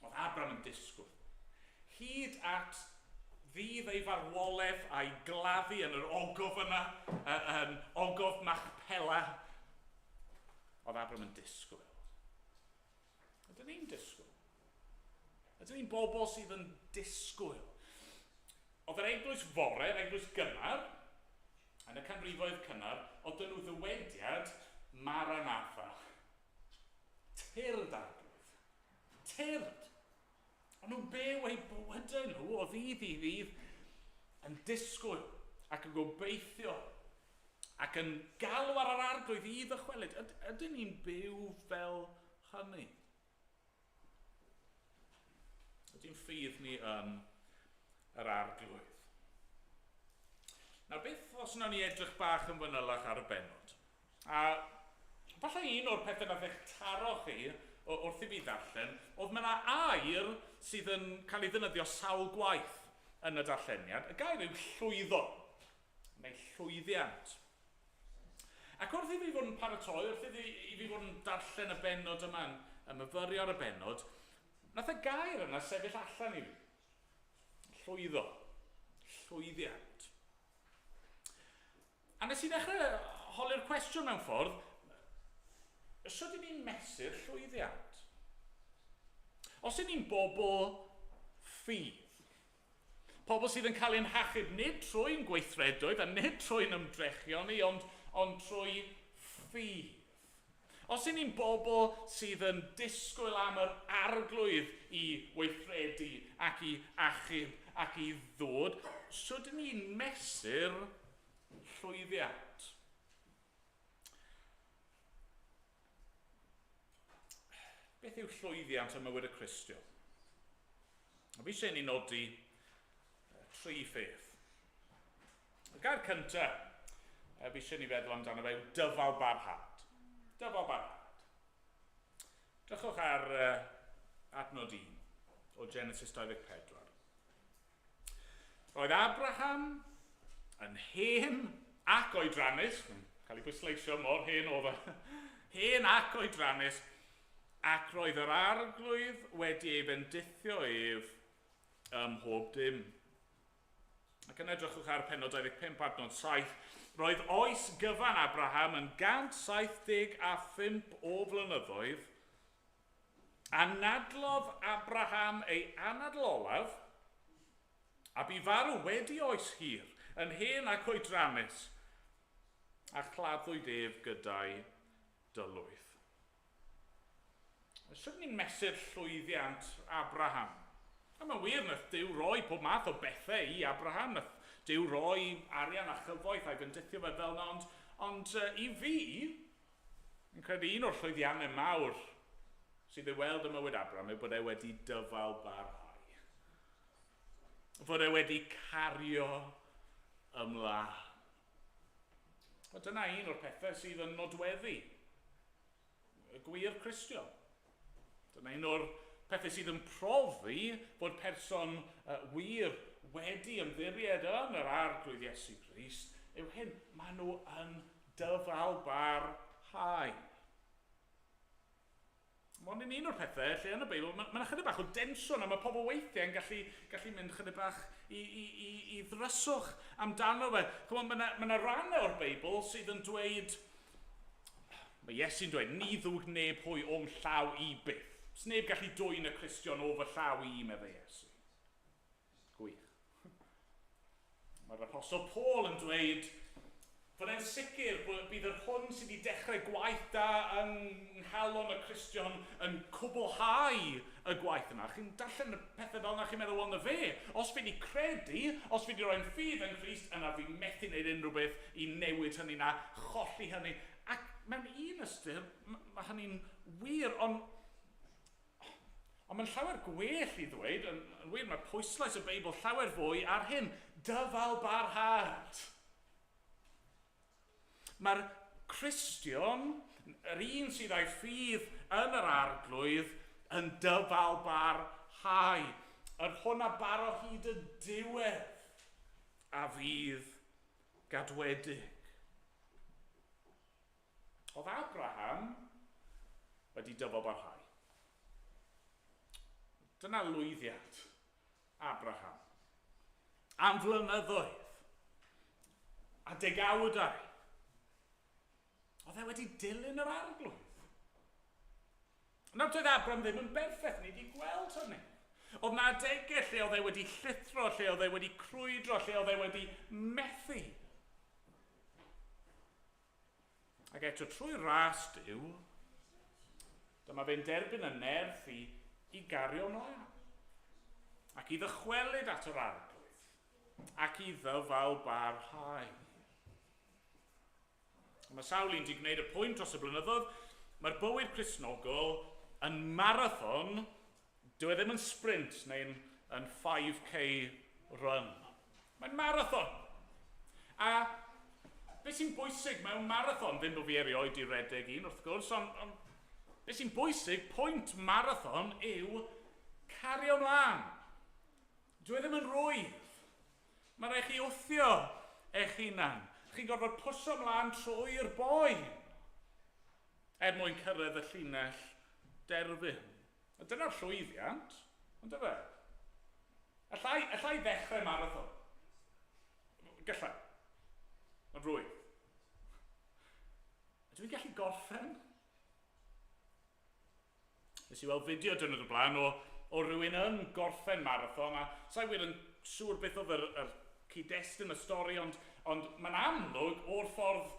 Oedd Abraham yn disgwyl. Hyd at ddydd ei farwolaeth a'i gladdu yn yr ogof yna, yn ogof Machpela, oedd Abraham yn disgwyl. Ydyn ni'n disgwyl? Ydyn ni'n bobl sydd yn disgwyl? Oedd yr eglwys fore, yr eglwys gynnar, yn y canrifoedd cynnar, oedd dyn nhw ddywediad Maranatha. Tyrd, Arglwydd. Tyrd. Ond nhw'n byw eu bywydau nhw o ddydd i ddydd yn disgwyl ac yn gobeithio ac yn galw ar yr Arglwydd i ddychwelyd. Ydyn ni'n byw fel hynny? Ydy'n ffydd ni yn yr Arglwydd? Nawr, beth os wnawn ni edrych bach yn fanylach ar y bennod? A falle un o'r pethau nath eich taro chi wrth i fi ddarllen, oedd mae yna air sydd yn cael ei ddefnyddio sawl gwaith yn y darlleniad. Y gair yw llwyddo, neu llwyddiant. Ac wrth i fi fod yn paratoi, wrth i fi fod yn darllen y bennod yma, yn myfyrio ar y bennod, nath y gair yna sefyll allan i fi. Llwyddo. Llwyddiant. A nes i ddechrau holi'r cwestiwn mewn ffordd, Sut ydyn ni'n mesur llwyddiant? Os ydyn ni'n bobl ffydd, pobl sydd yn cael ein hachub nid trwy'n gweithredoedd a nid trwy'n ymdrechion ni, ond, ond trwy ffydd. Os ydyn ni'n bobl sydd yn disgwyl am yr arglwydd i weithredu ac i achub ac i ddod, sut ydyn ni'n mesur llwyddiant? Beth yw llwyddiant ym mywyd y Cristion? A fi eisiau ni nodi tri pheth. Y gair cyntaf, fi eisiau ni feddwl amdano fe, yw dyfal barhad. Dyfal barhad. Drychwch ar adnod 1 o Genesis 24. Roedd Abraham yn hen ac oedrannus, yn cael ei bwysleisio mor hen oedd e, hen ac oedrannus, ac roedd yr arglwydd wedi ei fendithio ef ym mhob dim. Ac yna edrychwch ar penod 25 adnod 7. Roedd oes gyfan Abraham yn 175 o flynyddoedd. Anadlodd Abraham ei anadl olaf, a bu farw wedi oes hir, yn hen ac oedrannus, a chladdwyd ef gyda'i dylwyth. Sut ni'n mesur llwyddiant Abraham? A mae'n wir, nath Duw roi pob math o bethau i Abraham, nath Duw roi arian a chyfoeth a'i fendithio fe fel yna, ond, ond i fi, Fi'n credu un o'r llwyddiannau mawr sydd ei weld ym mywyd Abraham yw bod e wedi dyfal barhau. Fod e wedi cario ymlaen. A dyna un o'r pethau sydd yn nodweddu y gwir Cristion. Dyna un o'r pethau sydd yn profi bod person wir wedi ymddiried yn yr Arglwydd Iesu Grist yw hyn. Maen nhw yn dyfalbarhau. Mae hwn yn un o'r pethau lle yn y Beibl, mae yna chydig bach o densiwn a mae pobl weithiau yn gallu, gallu mynd chydig bach i, i, i, i ddryswch amdano fe. Chymod, mae yna, mae yna rannau o'r Beibl sydd yn dweud, mae Iesu'n dweud, ni ddwg neb hwy o'm llaw i byth. Sneb gallu dwyn y Cristion o fy llaw i, meddai Iesu. Gwych. Mae'r apostol Paul yn dweud fod e'n sicr bod bydd yr hwn sydd wedi dechrau gwaith da yng nghalon y Cristion yn cwblhau y gwaith yna. Chi'n darllen y pethau fel yna, chi'n meddwl, wel na fe, os fi wedi credu, os fi wedi rhoi'n ffydd yng Nghrist, yna fi methu wneud unrhyw beth i newid hynny na cholli hynny. Ac mewn un ystyr, mae hynny'n wir, ond Ond mae'n llawer gwell i ddweud, yn, yn wir, mae pwyslais y Beibl llawer fwy ar hyn, dyfal barhad. Mae'r Cristion, yr un sydd â'i ffydd yn yr arglwydd, yn dyfal barhau. Yr hwn a baro hyd y diwedd a fydd gadwedig. Oedd Abraham wedi dyfo barhau. Dyna lwyddiant Abraham. Am flynyddoedd a degawdau. Oedd e wedi dilyn yr arglwydd. Nawr, doedd Abraham ddim yn berffaith, ni wedi gweld hynny. Oedd na adegau lle oedd e wedi llithro, lle oedd e wedi crwydro, lle oedd e wedi methu. Ac eto, trwy ras Duw, dyma fe'n derbyn y nerth i, i gario mlaen. Ac i ddychwelyd at yr arglwydd. Ac i ddyfal barhau. Mae sawl un wedi gwneud y pwynt dros y blynyddoedd, mae'r bywyd Cristnogol yn marathon, dyw e ddim yn sprint neu'n yn 5k run. Mae'n marathon. A beth sy'n bwysig mewn marathon, ddim bod fi erioed i redeg un wrth gwrs, ond, ond beth sy'n bwysig, pwynt marathon yw cario mlaen. Dwi e ddim yn rwydd. Mae rhaid chi wthio eich hunan. Chi'n gorfod pwsio mlaen trwy'r boen er mwyn cyrraedd y llinell derfyn. A dyna'r llwyddiant, ond dyfe? Allai, allai ddechrau marathon. Gallai. Mae'n rwydd. Ydw i'n gallu gorffen? Nes i weld fideo dwrnod o blaen o rywun yn gorffen marathon, a sa'i wir yn siŵr beth oedd yr cyd-destun y stori, ond mae'n amlwg o'r ffordd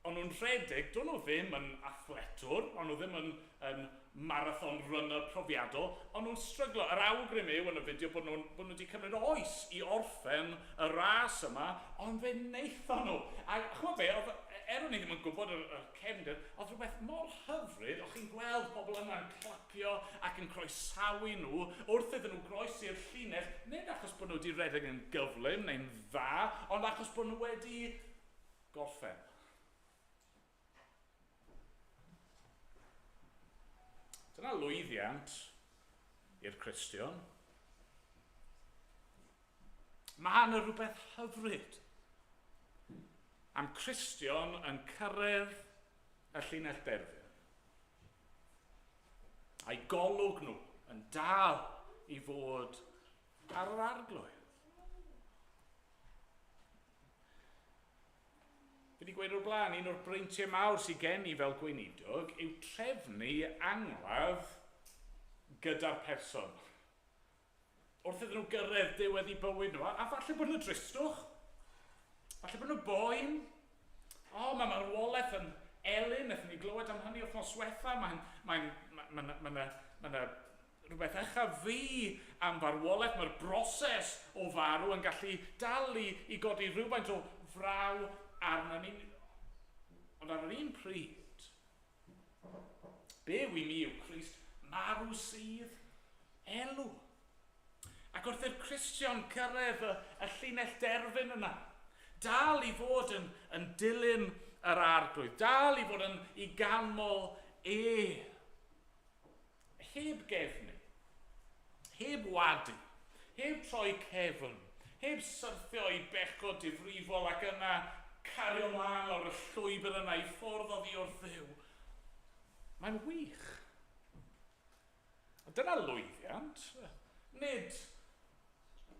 o'n nhw'n rhedeg, do'n nhw ddim yn athletwr, o'n nhw ddim yn marathon runner profiadol, o'n nhw'n stryglo. Yr awgrym yw yn y fideo bod nhw wedi cymryd oes i orffen y ras yma, ond fe wnaethon nhw. A ch'mod be, oedd, er o'n i ddim yn gwybod yr cefndir, oedd rhywbeth mor hyfryd, o'ch chi'n gweld pobl yna'n clapio ac yn croesawu nhw wrth iddyn nhw groesi'r llinell, nid achos bod nhw wedi rhedeg yn gyflym neu'n dda, ond achos bod nhw wedi gorffen. Dyna lwyddiant i'r Cristion. Mae yna rhywbeth hyfryd am Cristion yn cyrraedd y llinell derfyn. A'i golwg nhw yn dal i fod ar yr Arglwydd. Fi wedi gweud o'r blaen, un o'r breintiau mawr sydd gen i fel gweinidog yw trefnu angladd gyda'r person. Wrth iddyn nhw gyrraedd diwedd eu bywyd nhw, a falle bod nhw dristwch, falle bod nhw boen. O, mae marwolaeth yn elyn, wnaethon ni glywed am hynny wythnos diwetha, mae rhywbeth echa fi am farwolaeth, mae'r broses o farw yn gallu dal i godi rhywfaint o fraw arno ni. Ond ar yr un pryd, byw i mi yw Crist, marw sydd elw. Ac wrth i'r Cristion cyrraedd y llinell derfyn yna, dal i fod yn dilyn yr Arglwydd, dal i fod yn i ganmol e. Heb gefnu, heb wadu, heb troi cefn, heb syrthio i bechod difrifol ac yna cario mlaen lawr y llwybr yna i ffwrdd oddi wrth Dduw. Mae'n wych. A dyna lwyddiant. Nid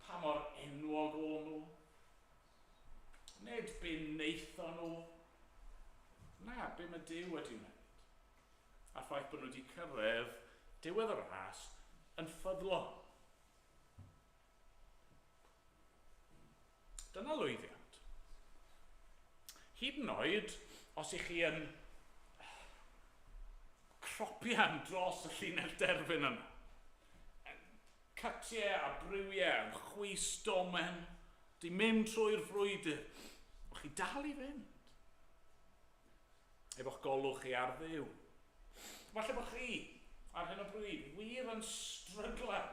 pa mor enwog o'n nhw, nid be wnaethon nhw, na, be mae Duw wedi wneud. A'r ffaith bod nhw wedi cyrraedd diwedd y ras yn ffyddlon. Dyna lwyddiant. Hyd yn oed, os ych chi yn cropian dros y llinell derfyn yna, cytiau a briwiau, chwys domen, di mynd trwy'r frwydr, o'ch chi dal i fynd. Efo'ch golwg chi ar Dduw. Falle bod chi, ar hyn o bryd, wir yn stryglan.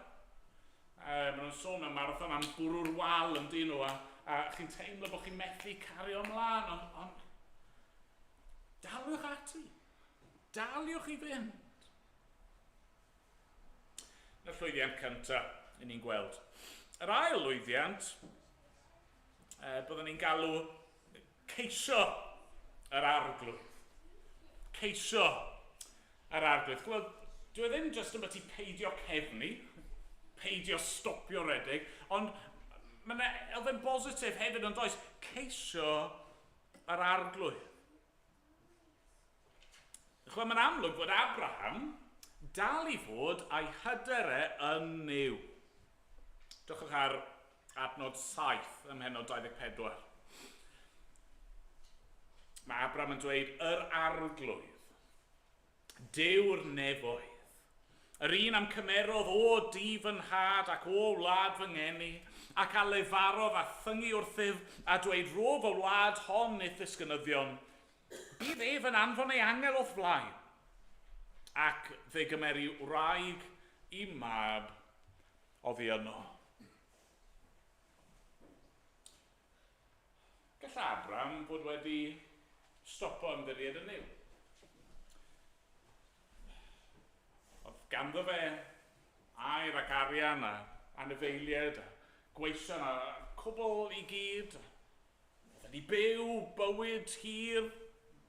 Maen nhw'n sôn mewn marathon am bwrw'r wal yn dyn nhw, a chi'n teimlo bod chi'n methu cario ymlaen, ond daliwch ati. Daliwch i fynd. Y llwyddiant cyntaf, i ni'n gweld. Yr ail lwyddiant, byddwn ni'n galw ceisio yr Arglwydd. Ceisio yr Arglwydd. Ch'mod, dyw e ddim jyst ambyti peidio cefnu, peidio stopio redeg, ond mae yna elfen bositif hefyd yn does? Ceisio yr Arglwydd. Ch'mod, mae'n amlwg fod Abraham dal i fod a'i hyder e yn Nuw. Drychwch ar adnod 7 ym mhennod 24. Mae Abraham yn dweud, yr Arglwydd, Duw'r nefoedd, yr un am cymerodd o dŷ fy nhad ac o wlad fy ngeni, ac a lefarodd a thyngu wrthyf a dweud, rho fy wlad hon i'th ddisgynyddion. Bydd ef yn anfon ei angel o'th flaen, ac fe gymeri wraig i mab oddi yno. Gall Abraham fod wedi stopo ymddiried yn Nuw. Oedd ganddo fe aur ac arian a anifeiliaid a gweision a cwbl i gyd. Oedd wedi byw bywyd hir,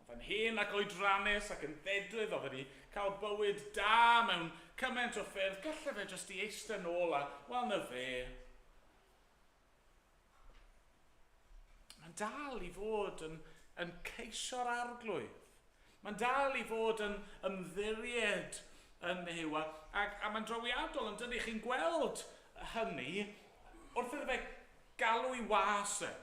oedd yn hen ac oedrannus ac yn ddedwydd, oedd wedi cael bywyd da mewn cymaint o ffyrdd. Gallai fe jyst i eistedd nôl a, wel, na fe. Mae'n dal i fod yn ceisio'r Arglwydd. Mae'n dal i fod yn ymddiried yn Nuw. A, ac, a mae'n drawiadol yn dydy, chi'n gweld hynny wrth iddo fe galw i was e.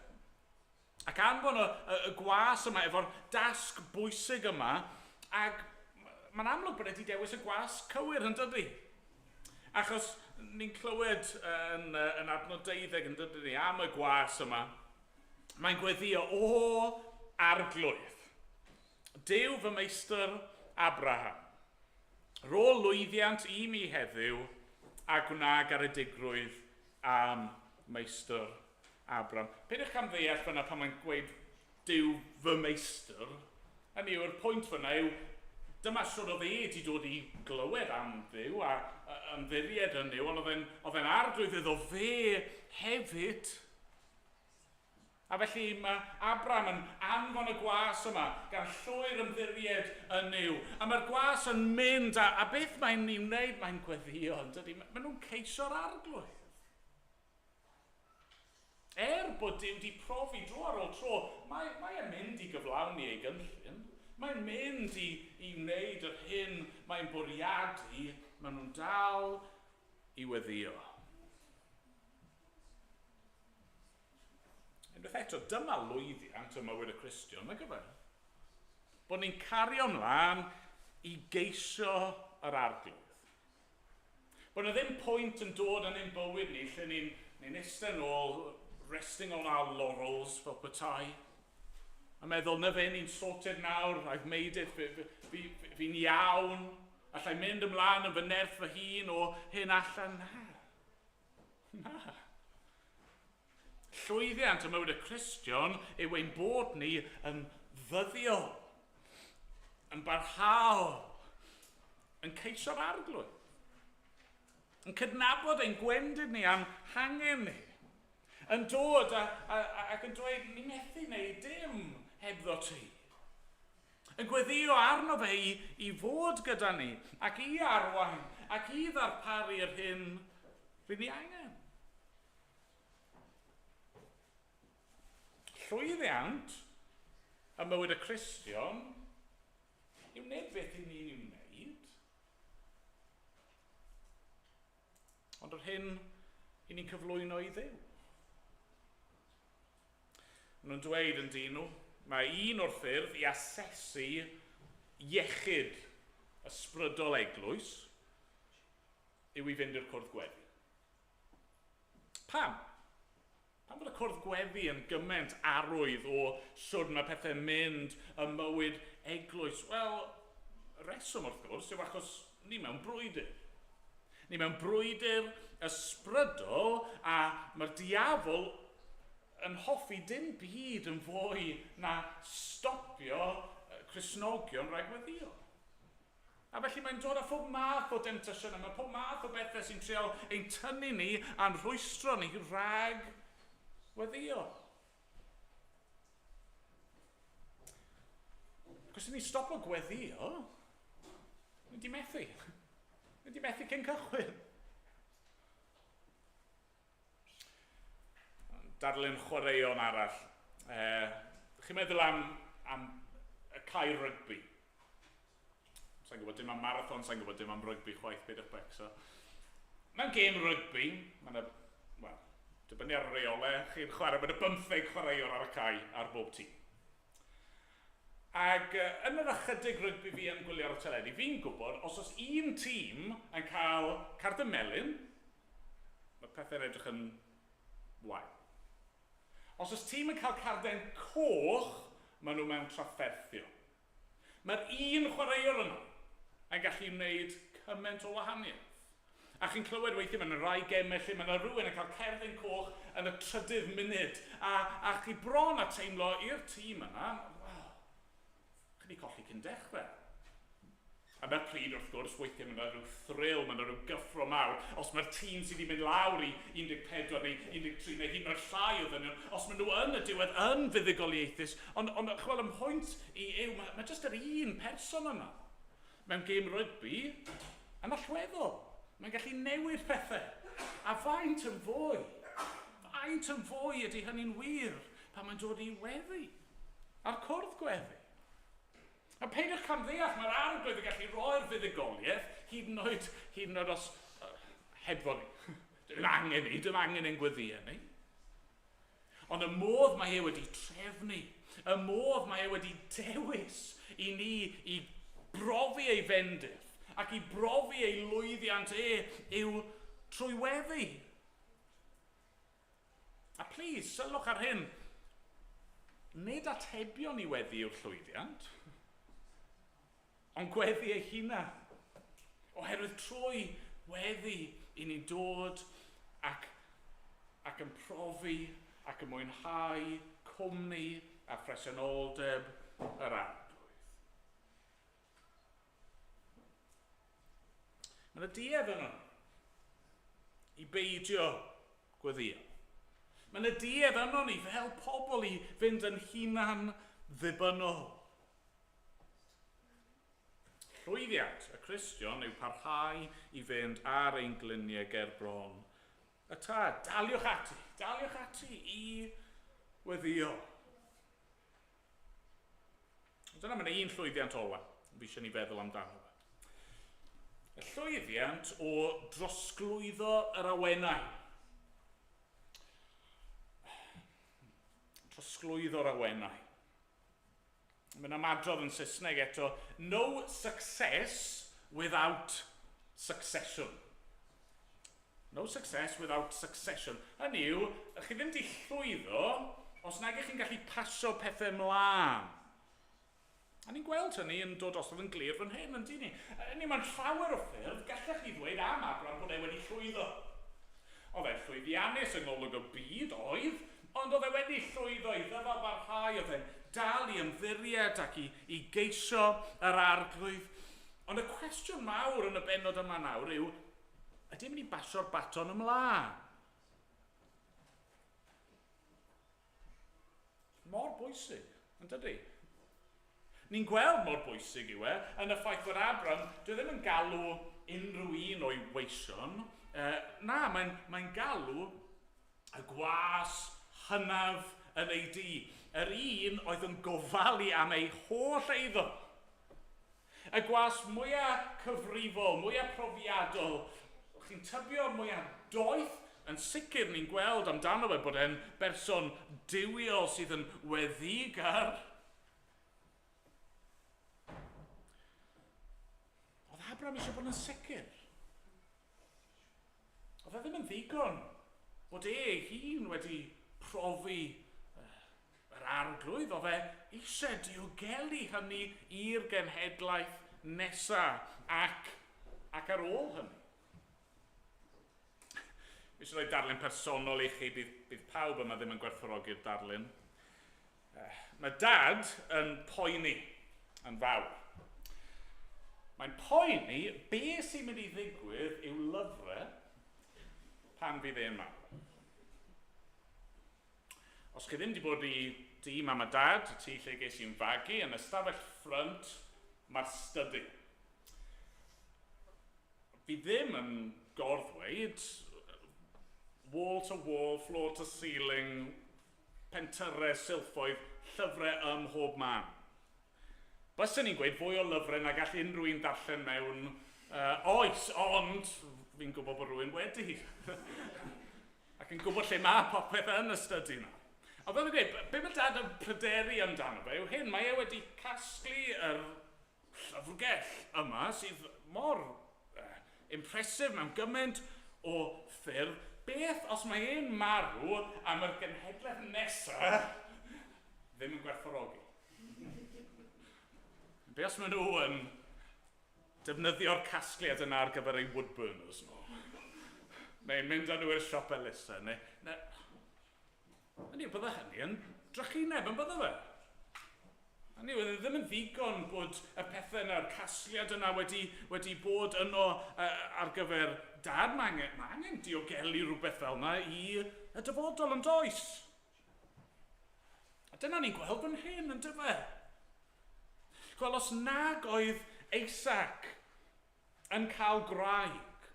Ac anfon y, y, y gwas yma efo'r dasg bwysig yma, ac mae'n amlwg bod wedi dewis y gwas cywir yn dydy. Achos ni'n clywed yn, yn adnod 12 yn dydy ni am y gwas yma. Mae'n gweddio, o arglwydd, Duw fy meistr Abraham, rho lwyddiant i mi heddiw a gwna garedigrwydd am meistr Abram. Peidiwch camddeall fyna pan mae'n gweud Duw fy meistr. Hynny yw'r pwynt fyna yw, dyma siwr oedd e wedi dod i glywed am Dduw a ymddiried yn Nuw, ond oedd e'n arglwydd iddo fe hefyd. A felly mae Abram yn anfon y gwas yma gan llwyr ymddiried yn Nuw. A mae'r gwas yn mynd, a, a beth mae'n ei wneud? Mae'n gweddio, yn dydy? Maen nhw'n ceisio'r arglwydd. Er bod Duw wedi profi dro ar ôl tro, mae, mae e'n mynd i gyflawni ei gynllun. Mae'n mynd i, i wneud yr hyn mae'n bwriadu. Maen nhw'n dal i weddio. Unwaith eto, dyma lwyddiant y mywyd y Cristion, mae gyfer. Bod ni'n cario ymlaen i geisio yr arglwydd. Bod yna ddim pwynt yn dod yn ein bywyd ni lle ni'n ni eistedd nôl, resting on our laurels fel petai, a meddwl, na fe, ni'n sorted nawr, I've made it, fi'n fi, fi, fi, fi iawn, allai mynd ymlaen yn fy nerth fy hun o hyn allan. Na. Na. Llwyddiant y mywyd y Cristion yw ein bod ni yn ddyddiol, yn barhaol, yn ceisio'r arglwydd, yn cydnabod ein gwendid ni a'n hangen ni, yn dod a, a, a, ac yn dweud, ni methu wneud dim hebddo ti. Yn gweddio arno fe i, i fod gyda ni, ac i arwain, ac i ddarparu yr hyn rydyn ni angen. Llwyddiant ym mywyd y Cristion yw nid beth i ni'n ei wneud, ond yr hyn i ni'n cyflwyno i Dduw. Maen nhw'n dweud yn dyn nhw, mae un o'r ffyrdd i asesu iechyd ysbrydol eglwys yw i fynd i'r cwrdd gweddi. Pam? Pam bod y cwrdd gweddi yn gymaint arwydd o siwr mae pethau'n mynd ym mywyd eglwys? Wel, reswm wrth gwrs yw achos ni mewn brwydr. Ni mewn brwydr ysbrydol a mae'r diafol yn hoffi dim byd yn fwy na stopio Cristnogion rhag gweddio. A felly mae'n dod â phob math o demtasiynau, mae pob math o bethau sy'n trial ein tynnu ni a'n rhwystro ni rhag weddio. Cos ni'n stopo gweddio, ni di methu. Ni di methu cyn cychwyn. Darlun chwaraeon arall. E, chi'n meddwl am, am y cae rygbi? Sa'n gwybod dim am marathon, sa'n gwybod dim am rygbi chwaith, beth yw'ch becso. Mewn gêm rygbi, mae'n y, wel, dibynnu ar y reolau, chi'n chwarae, mae'n y bymtheg chwaraewr ar y cae ar bob tîm. Ac yn yr ychydig rygbi fi yn gwylio ar y teledu, fi'n gwybod os oes un tîm yn cael cardyn melyn, mae pethau'n edrych yn wael. Os oes tîm yn cael carden coch, maen nhw mewn trafferthion. Mae'r un chwaraewr yno yn gallu wneud cymaint o wahaniaeth. A chi'n clywed weithiau mae'n rhai gemau lle mae yna rhywun yn cael cerddin coch yn y trydydd munud. A, a chi bron a teimlo i'r tîm yna, wel, chi wedi colli cyn dechrau. A mae'r pryd, wrth gwrs, weithiau mae yna rhyw thrill, mae yna rhyw gyffro mawr. Os mae'r tîm sydd wedi mynd lawr i 14 neu 13 neu hyd yn oed llai o ddynion, os maen nhw yn y diwedd yn fuddugoliaethus, ond, ond chwel, ym mhwynt i yw, mae, mae jyst yr un person yna mewn gêm rygbi yn allweddol. Mae'n gallu newid pethau. A faint yn fwy, faint yn fwy ydy hynny'n wir pan mae'n dod i weddi, a'r cwrdd gweddi. A peidiwch camddeall, mae'r arglwydd yn gallu rhoi'r fuddugoliaeth, hyd yn oed, hyd yn oed os hebddo ni. Dim angen ni, dim angen ein gweddïau ni. Ond y modd mae e wedi trefnu, y modd mae e wedi dewis i ni i brofi ei fendith ac i brofi ei lwyddiant e yw trwy weddi. A plis, sylwch ar hyn. Nid atebion i weddi yw'r llwyddiant, ond gweddi ei hunan. Oherwydd trwy weddi i ni'n dod ac, ac yn profi ac yn mwynhau cwmni a phresenoldeb yr Arglwydd. Mae yna duedd yno i beidio gweddio. Mae yna duedd yno ni fel pobl i fynd yn hunan ddibynnol. Llwyddiant y Cristion yw parhau i fynd ar ein gliniau ger bron y tad. Daliwch ati, daliwch ati i weddio. Dyna mae'n un llwyddiant ola, fi eisiau ni feddwl amdano fe. Y llwyddiant o drosglwyddo yr awenau. Trosglwyddo'r awenau. Mae'n ymadrodd yn Saesneg eto, no success without succession. No success without succession. Hynny yw, chi ddim wedi llwyddo os nag ych chi'n gallu pasio pethau mlaen. A ni'n gweld hynny yn dod drosodd yn glir fan hyn, yn dyn ni? Hynny, mae'n llawer o ffyrdd gallech chi ddweud am Abraham bod e wedi llwyddo. Oedd e'n llwyddiannus yng ngolwg y byd, oedd, ond oedd e wedi llwyddo i ddyfalbarhau, oedd e'n dal i ymddiried ac i, i geisio yr arglwydd. Ond y cwestiwn mawr yn y bennod yma nawr yw, Ydy e'n mynd i basio'r baton ymlaen? Mor bwysig, yn dydy? Ni'n gweld mor bwysig yw e yn y ffaith bod Abram, dwi e ddim yn galw unrhyw un o'i weision, na, mae'n mae galw y gwas hynaf yn ei dŷ, yr un oedd yn gofalu am ei holl eiddo. Y gwas mwya cyfrifol, mwya profiadol, chi'n tybio mwya doeth, yn sicr ni'n gweld amdano fe bod e'n berson duwiol sydd yn weddigar. Oedd Abraham eisiau bod yn sicr. Oedd e ddim yn ddigon bod e ei hun wedi profi yr arglwydd, oedd e eisiau diogelu hynny i'r genhedlaeth nesaf ac, ac ar ôl hynny. Fi eisiau rhoi darlun personol i chi, bydd, bydd pawb yma ddim yn gwerthfawrogi'r darlun. Mae dad yn poeni yn fawr. Mae'n poeni be sy'n mynd i ddigwydd i'w lyfrau pan fydd e'n marw. Os chi ddim wedi bod i dŷ mam a dad, y tŷ lle ges i'n fagu, yn ystafell ffrynt, mae'r stydi. Fi ddim yn gorddweud, wall to wall, floor to ceiling, pentyrrau, silffoedd, llyfrau ym mhob man. Byswn i'n gweud fwy o lyfrau na gall unrhyw un darllen mewn uh, oes, ond fi'n gwybod bod rhywun wedi. Ac yn gwybod lle mae popeth yn y stydi yna. A fel fi'n gweud, be mae dad yn pryderu amdano fe yw hyn, mae e wedi casglu yr llyfrgell yma sydd mor uh, impressive mewn gymaint o ffyrdd. Beth os mae e'n marw am yr genhedlaeth nesaf ddim yn gwerthfawrogi? Be os maen nhw yn defnyddio'r casgliad yna ar gyfer eu woodburners nhw? Neu mynd â nhw i'r siop elusen, neu... neu Hynny yw, bydde hynny yn drychineb, yn bydde fe? Hynny yw, e ddim yn ddigon bod y pethau yna, yr casgliad yna wedi, wedi bod yno uh, ar gyfer dad. Mae angen, mae angen diogelu rhywbeth fel yna i y dyfodol yn does. A dyna ni'n gweld fan hyn, yn dyfe? Gweld, os nag oedd Isaac yn cael gwraig,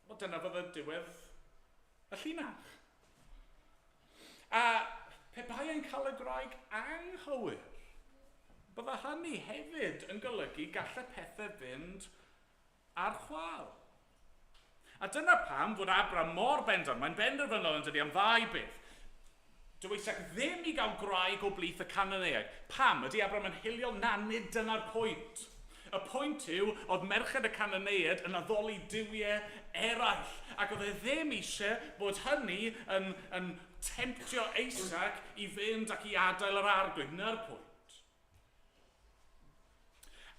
wel dyna fydde diwedd y llinach. A pe bai e'n cael y gwraig anghywir, Bydda hynny hefyd yn golygu gallai pethau fynd ar chwâl. A dyna pam fod Abraham mor bendant, mae'n benderfynol yn dydi am ddau beth. Dyw Isaac ddim i gael gwraig o blith y Cananeaid. Pam? Ydy Abraham yn hiliol? Na, nid dyna'r pwynt. Y pwynt yw, oedd merched y Cananeaid yn addoli duwiau eraill, ac oedd e ddim eisiau bod hynny yn temtio Isaac i fynd ac i adael yr Arglwydd. Na'r pwynt.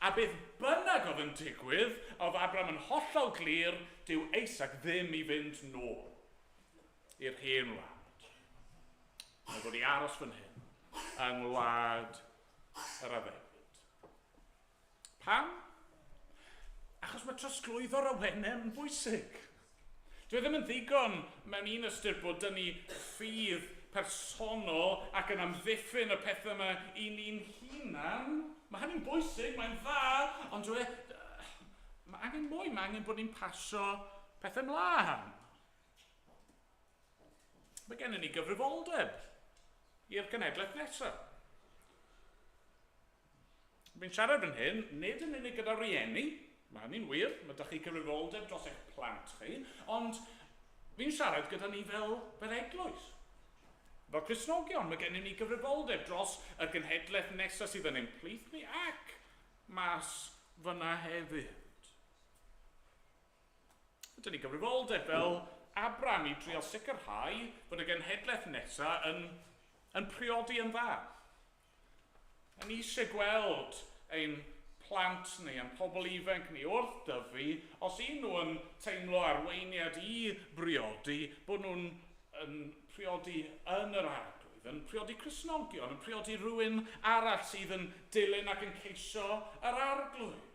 A beth bynnag oedd yn digwydd, oedd Abraham yn hollol glir, dyw Isaac ddim i fynd nôl i'r hen wlad. Mae fod i aros fan hyn, yng ngwlad yr addewid. Pam? Achos mae trosglwyddo'r awenau yn bwysig. Dyw e ddim yn ddigon mewn un ystyr bod dyn ni ffydd personol ac yn amddiffyn y pethau yma i ni'n hunan. Mae hynny'n bwysig, mae'n dda, ond dyw e... Mae angen mwy, mae angen bod ni'n pasio pethau mlaen. Mae gennym ni gyfrifoldeb i'r genhedlaeth nesaf. Fi'n siarad fan hyn, nid yn unig gyda rieni, mae hynny'n wir, mae 'da chi gyfrifoldeb dros eich plant chi, ond fi'n siarad gyda ni fel eglwys. Fel Cristnogion, mae gennym ni gyfrifoldeb dros y genhedlaeth nesaf sydd yn ein plith ni ac mas fyna hefyd. Mae 'da ni gyfrifoldeb fel Abraham i drio sicrhau bod y genhedlaeth nesaf yn priodi yn dda. A ni eisiau gweld ein plant ni, ein pobl ifanc ni wrth dyfu, os y'n nhw yn teimlo arweiniad i briodi, bod nhw'n yn priodi yn yr Arglwydd, yn priodi Cristnogion, yn priodi rhywun arall sydd yn dilyn ac yn ceisio yr Arglwydd.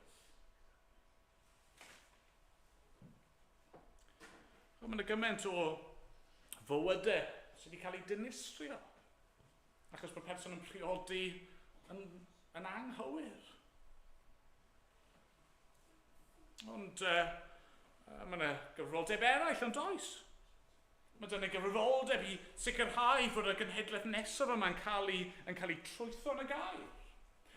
Mae yna gymaint o fywydau sydd wedi cael eu dinistrio achos bod person yn priodi yn anghywir. Ond mae yna gyfrifoldeb eraill, ond oes? Mae dyna gyfrifoldeb i sicrhau fod y genhedlaeth nesaf yma'n cael ei trwytho yn y gair,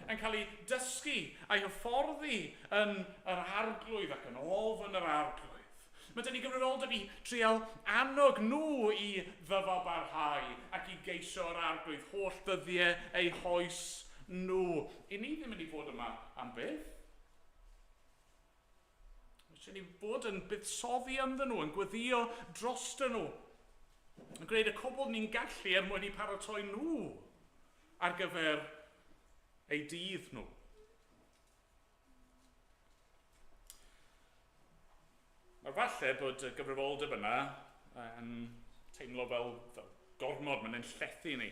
yn cael ei dysgu a'i hyfforddi yn yr Arglwydd ac yn ofn yr Arglwydd. Mae dyn ni gyfrifoldeb i trial annog nhw i ddyfalbarhau ac i geisio'r Arglwydd holl ddyddiau eu hoes nhw. I ni ddim yn ei fod yma am byth. Mae eisiau ni fod yn buddsoddi ynddyn nhw, yn gweddïo drostyn nhw, yn gwneud y cwbl ni'n gallu er mwyn i paratoi nhw ar gyfer eu dydd nhw. Mae falle bod y gyfrifoldeb yna yn teimlo fel gormod, mae'n ein llethu ni.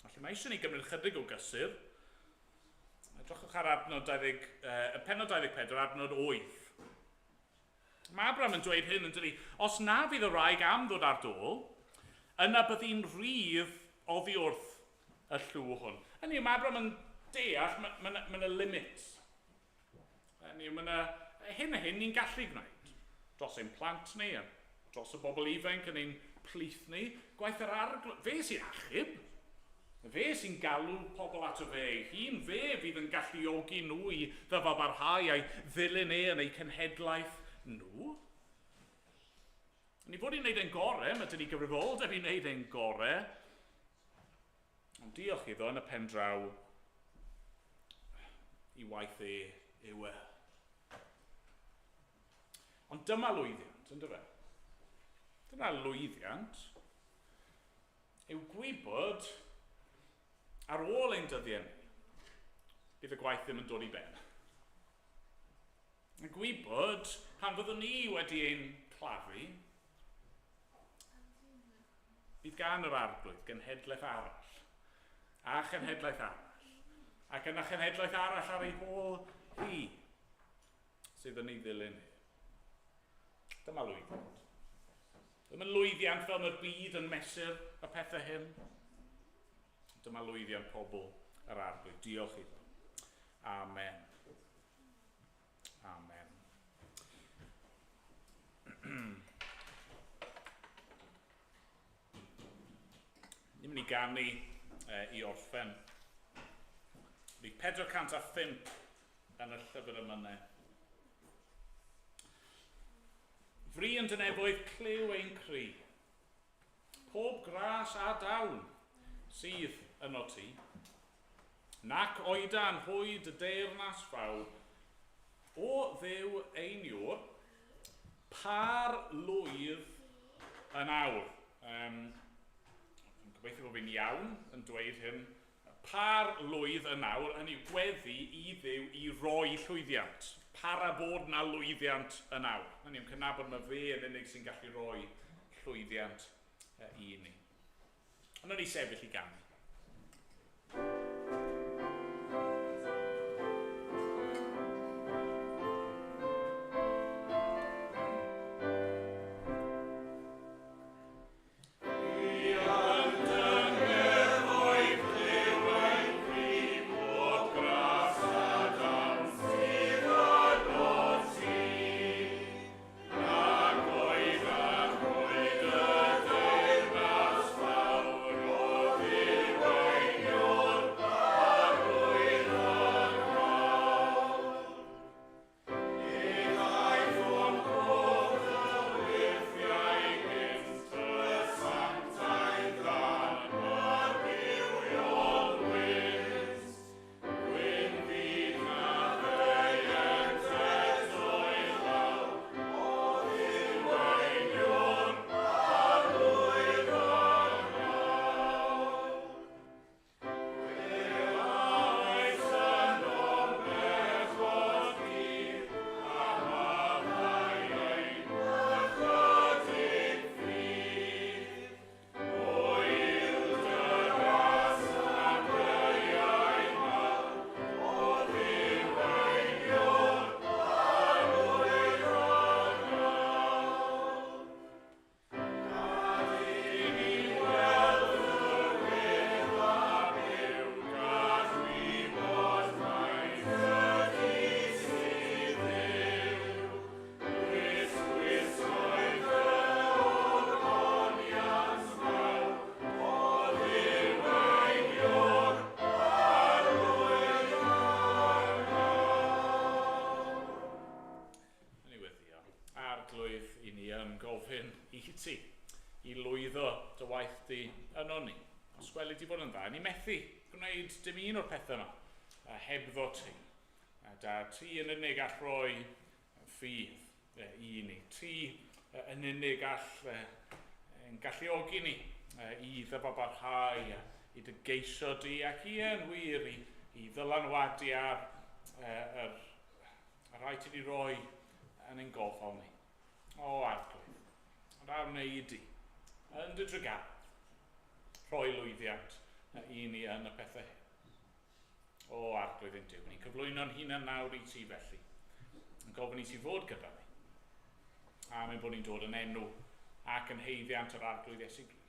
Felly mae eisiau ni gymryd chydig o gysur. Edrychwch ar adnod 20, y pennod 24, adnod 8. Mae Abraham yn dweud hyn yn dydi, os na fydd y wraig am ddod ar dôl, yna byddi'n rhydd oddi wrth y llw hwn. Hynny yw, mae Abraham yn deall, mae yna limit. Hynny yw, mae yna hyn a hyn ni'n gallu gwneud. Dros ein plant ni, a dros y bobl ifanc yn ein plith ni, gwaith yr Arglwydd. Fe sy'n achub. Fe sy'n galw pobl ato fe ei hun. Fe fydd yn galluogi nhw i ddyfalbarhau a'i ddilyn e yn eu cenhedlaeth nhw. Ni fod i'n gwneud ein gorau, mae dyn ni gyfrifoldeb i wneud ein gorau. Ond diolch iddo yn y pen draw i waith e yw e. Ond dyma lwyddiant, ynddo fe? Dyma lwyddiant yw gwybod ar ôl ein dyddiau ni, bydd y gwaith ddim yn dod i ben. Yn gwybod pan fyddwn ni wedi ein claddu, bydd gan yr Arglwydd genhedlaeth arall, a chenhedlaeth arall, ac yna chenhedlaeth arall ar ei hôl hi, sydd yn ei ddilyn hi. Dyma lwyddiant. Dyma lwyddiant fel mae'r byd yn mesur y pethau hyn. Dyma lwyddiant pobl yr Arglwydd. Diolch iddo. Amen. Amen. Ni'n mynd i ganu i orffen. Rhif 405 yn y llyfr emynau. Fri yn dy nefoedd clyw ein cri. Pob gras a dawn sydd yno ti. Nac oedan hwy dy deyrnas fawr. O Dduw ein Iwr, par lwydd yn awr. Gobeithio bod fi'n iawn yn dweud hyn. Par lwydd yn awr, hynny yw gweddi i Dduw i roi llwyddiant. Para bod na lwyddiant yn awr. Hynny yw cydnabod mae fe yn unig sy'n gallu rhoi llwyddiant i ni. Ond ni sefyll i ganu. I lwyddo dy waith di yno ni. Os gweli di fod yn dda, ni methu gwneud dim un o'r pethau yma hebddo ti. A da ti yn unig all roi ffydd i ni. Ti yn unig all yn galluogi ni i ddyfalbarhau, i dy geisio di ac i yn wir i ddylanwadu ar y rhai ti wedi roi yn ein gofal ni. O Arglwydd, ond a wneud di, yn dy drugaredd, rhoi lwyddiant i ni yn y pethau hyn. O Arglwydd ein Duw, ni'n cyflwyno'n hunan nawr i ti felly, yn gofyn i ti fod gyda ni, am ein bod ni'n dod yn enw ac yn haeddiant yr Arglwydd Iesu Grist.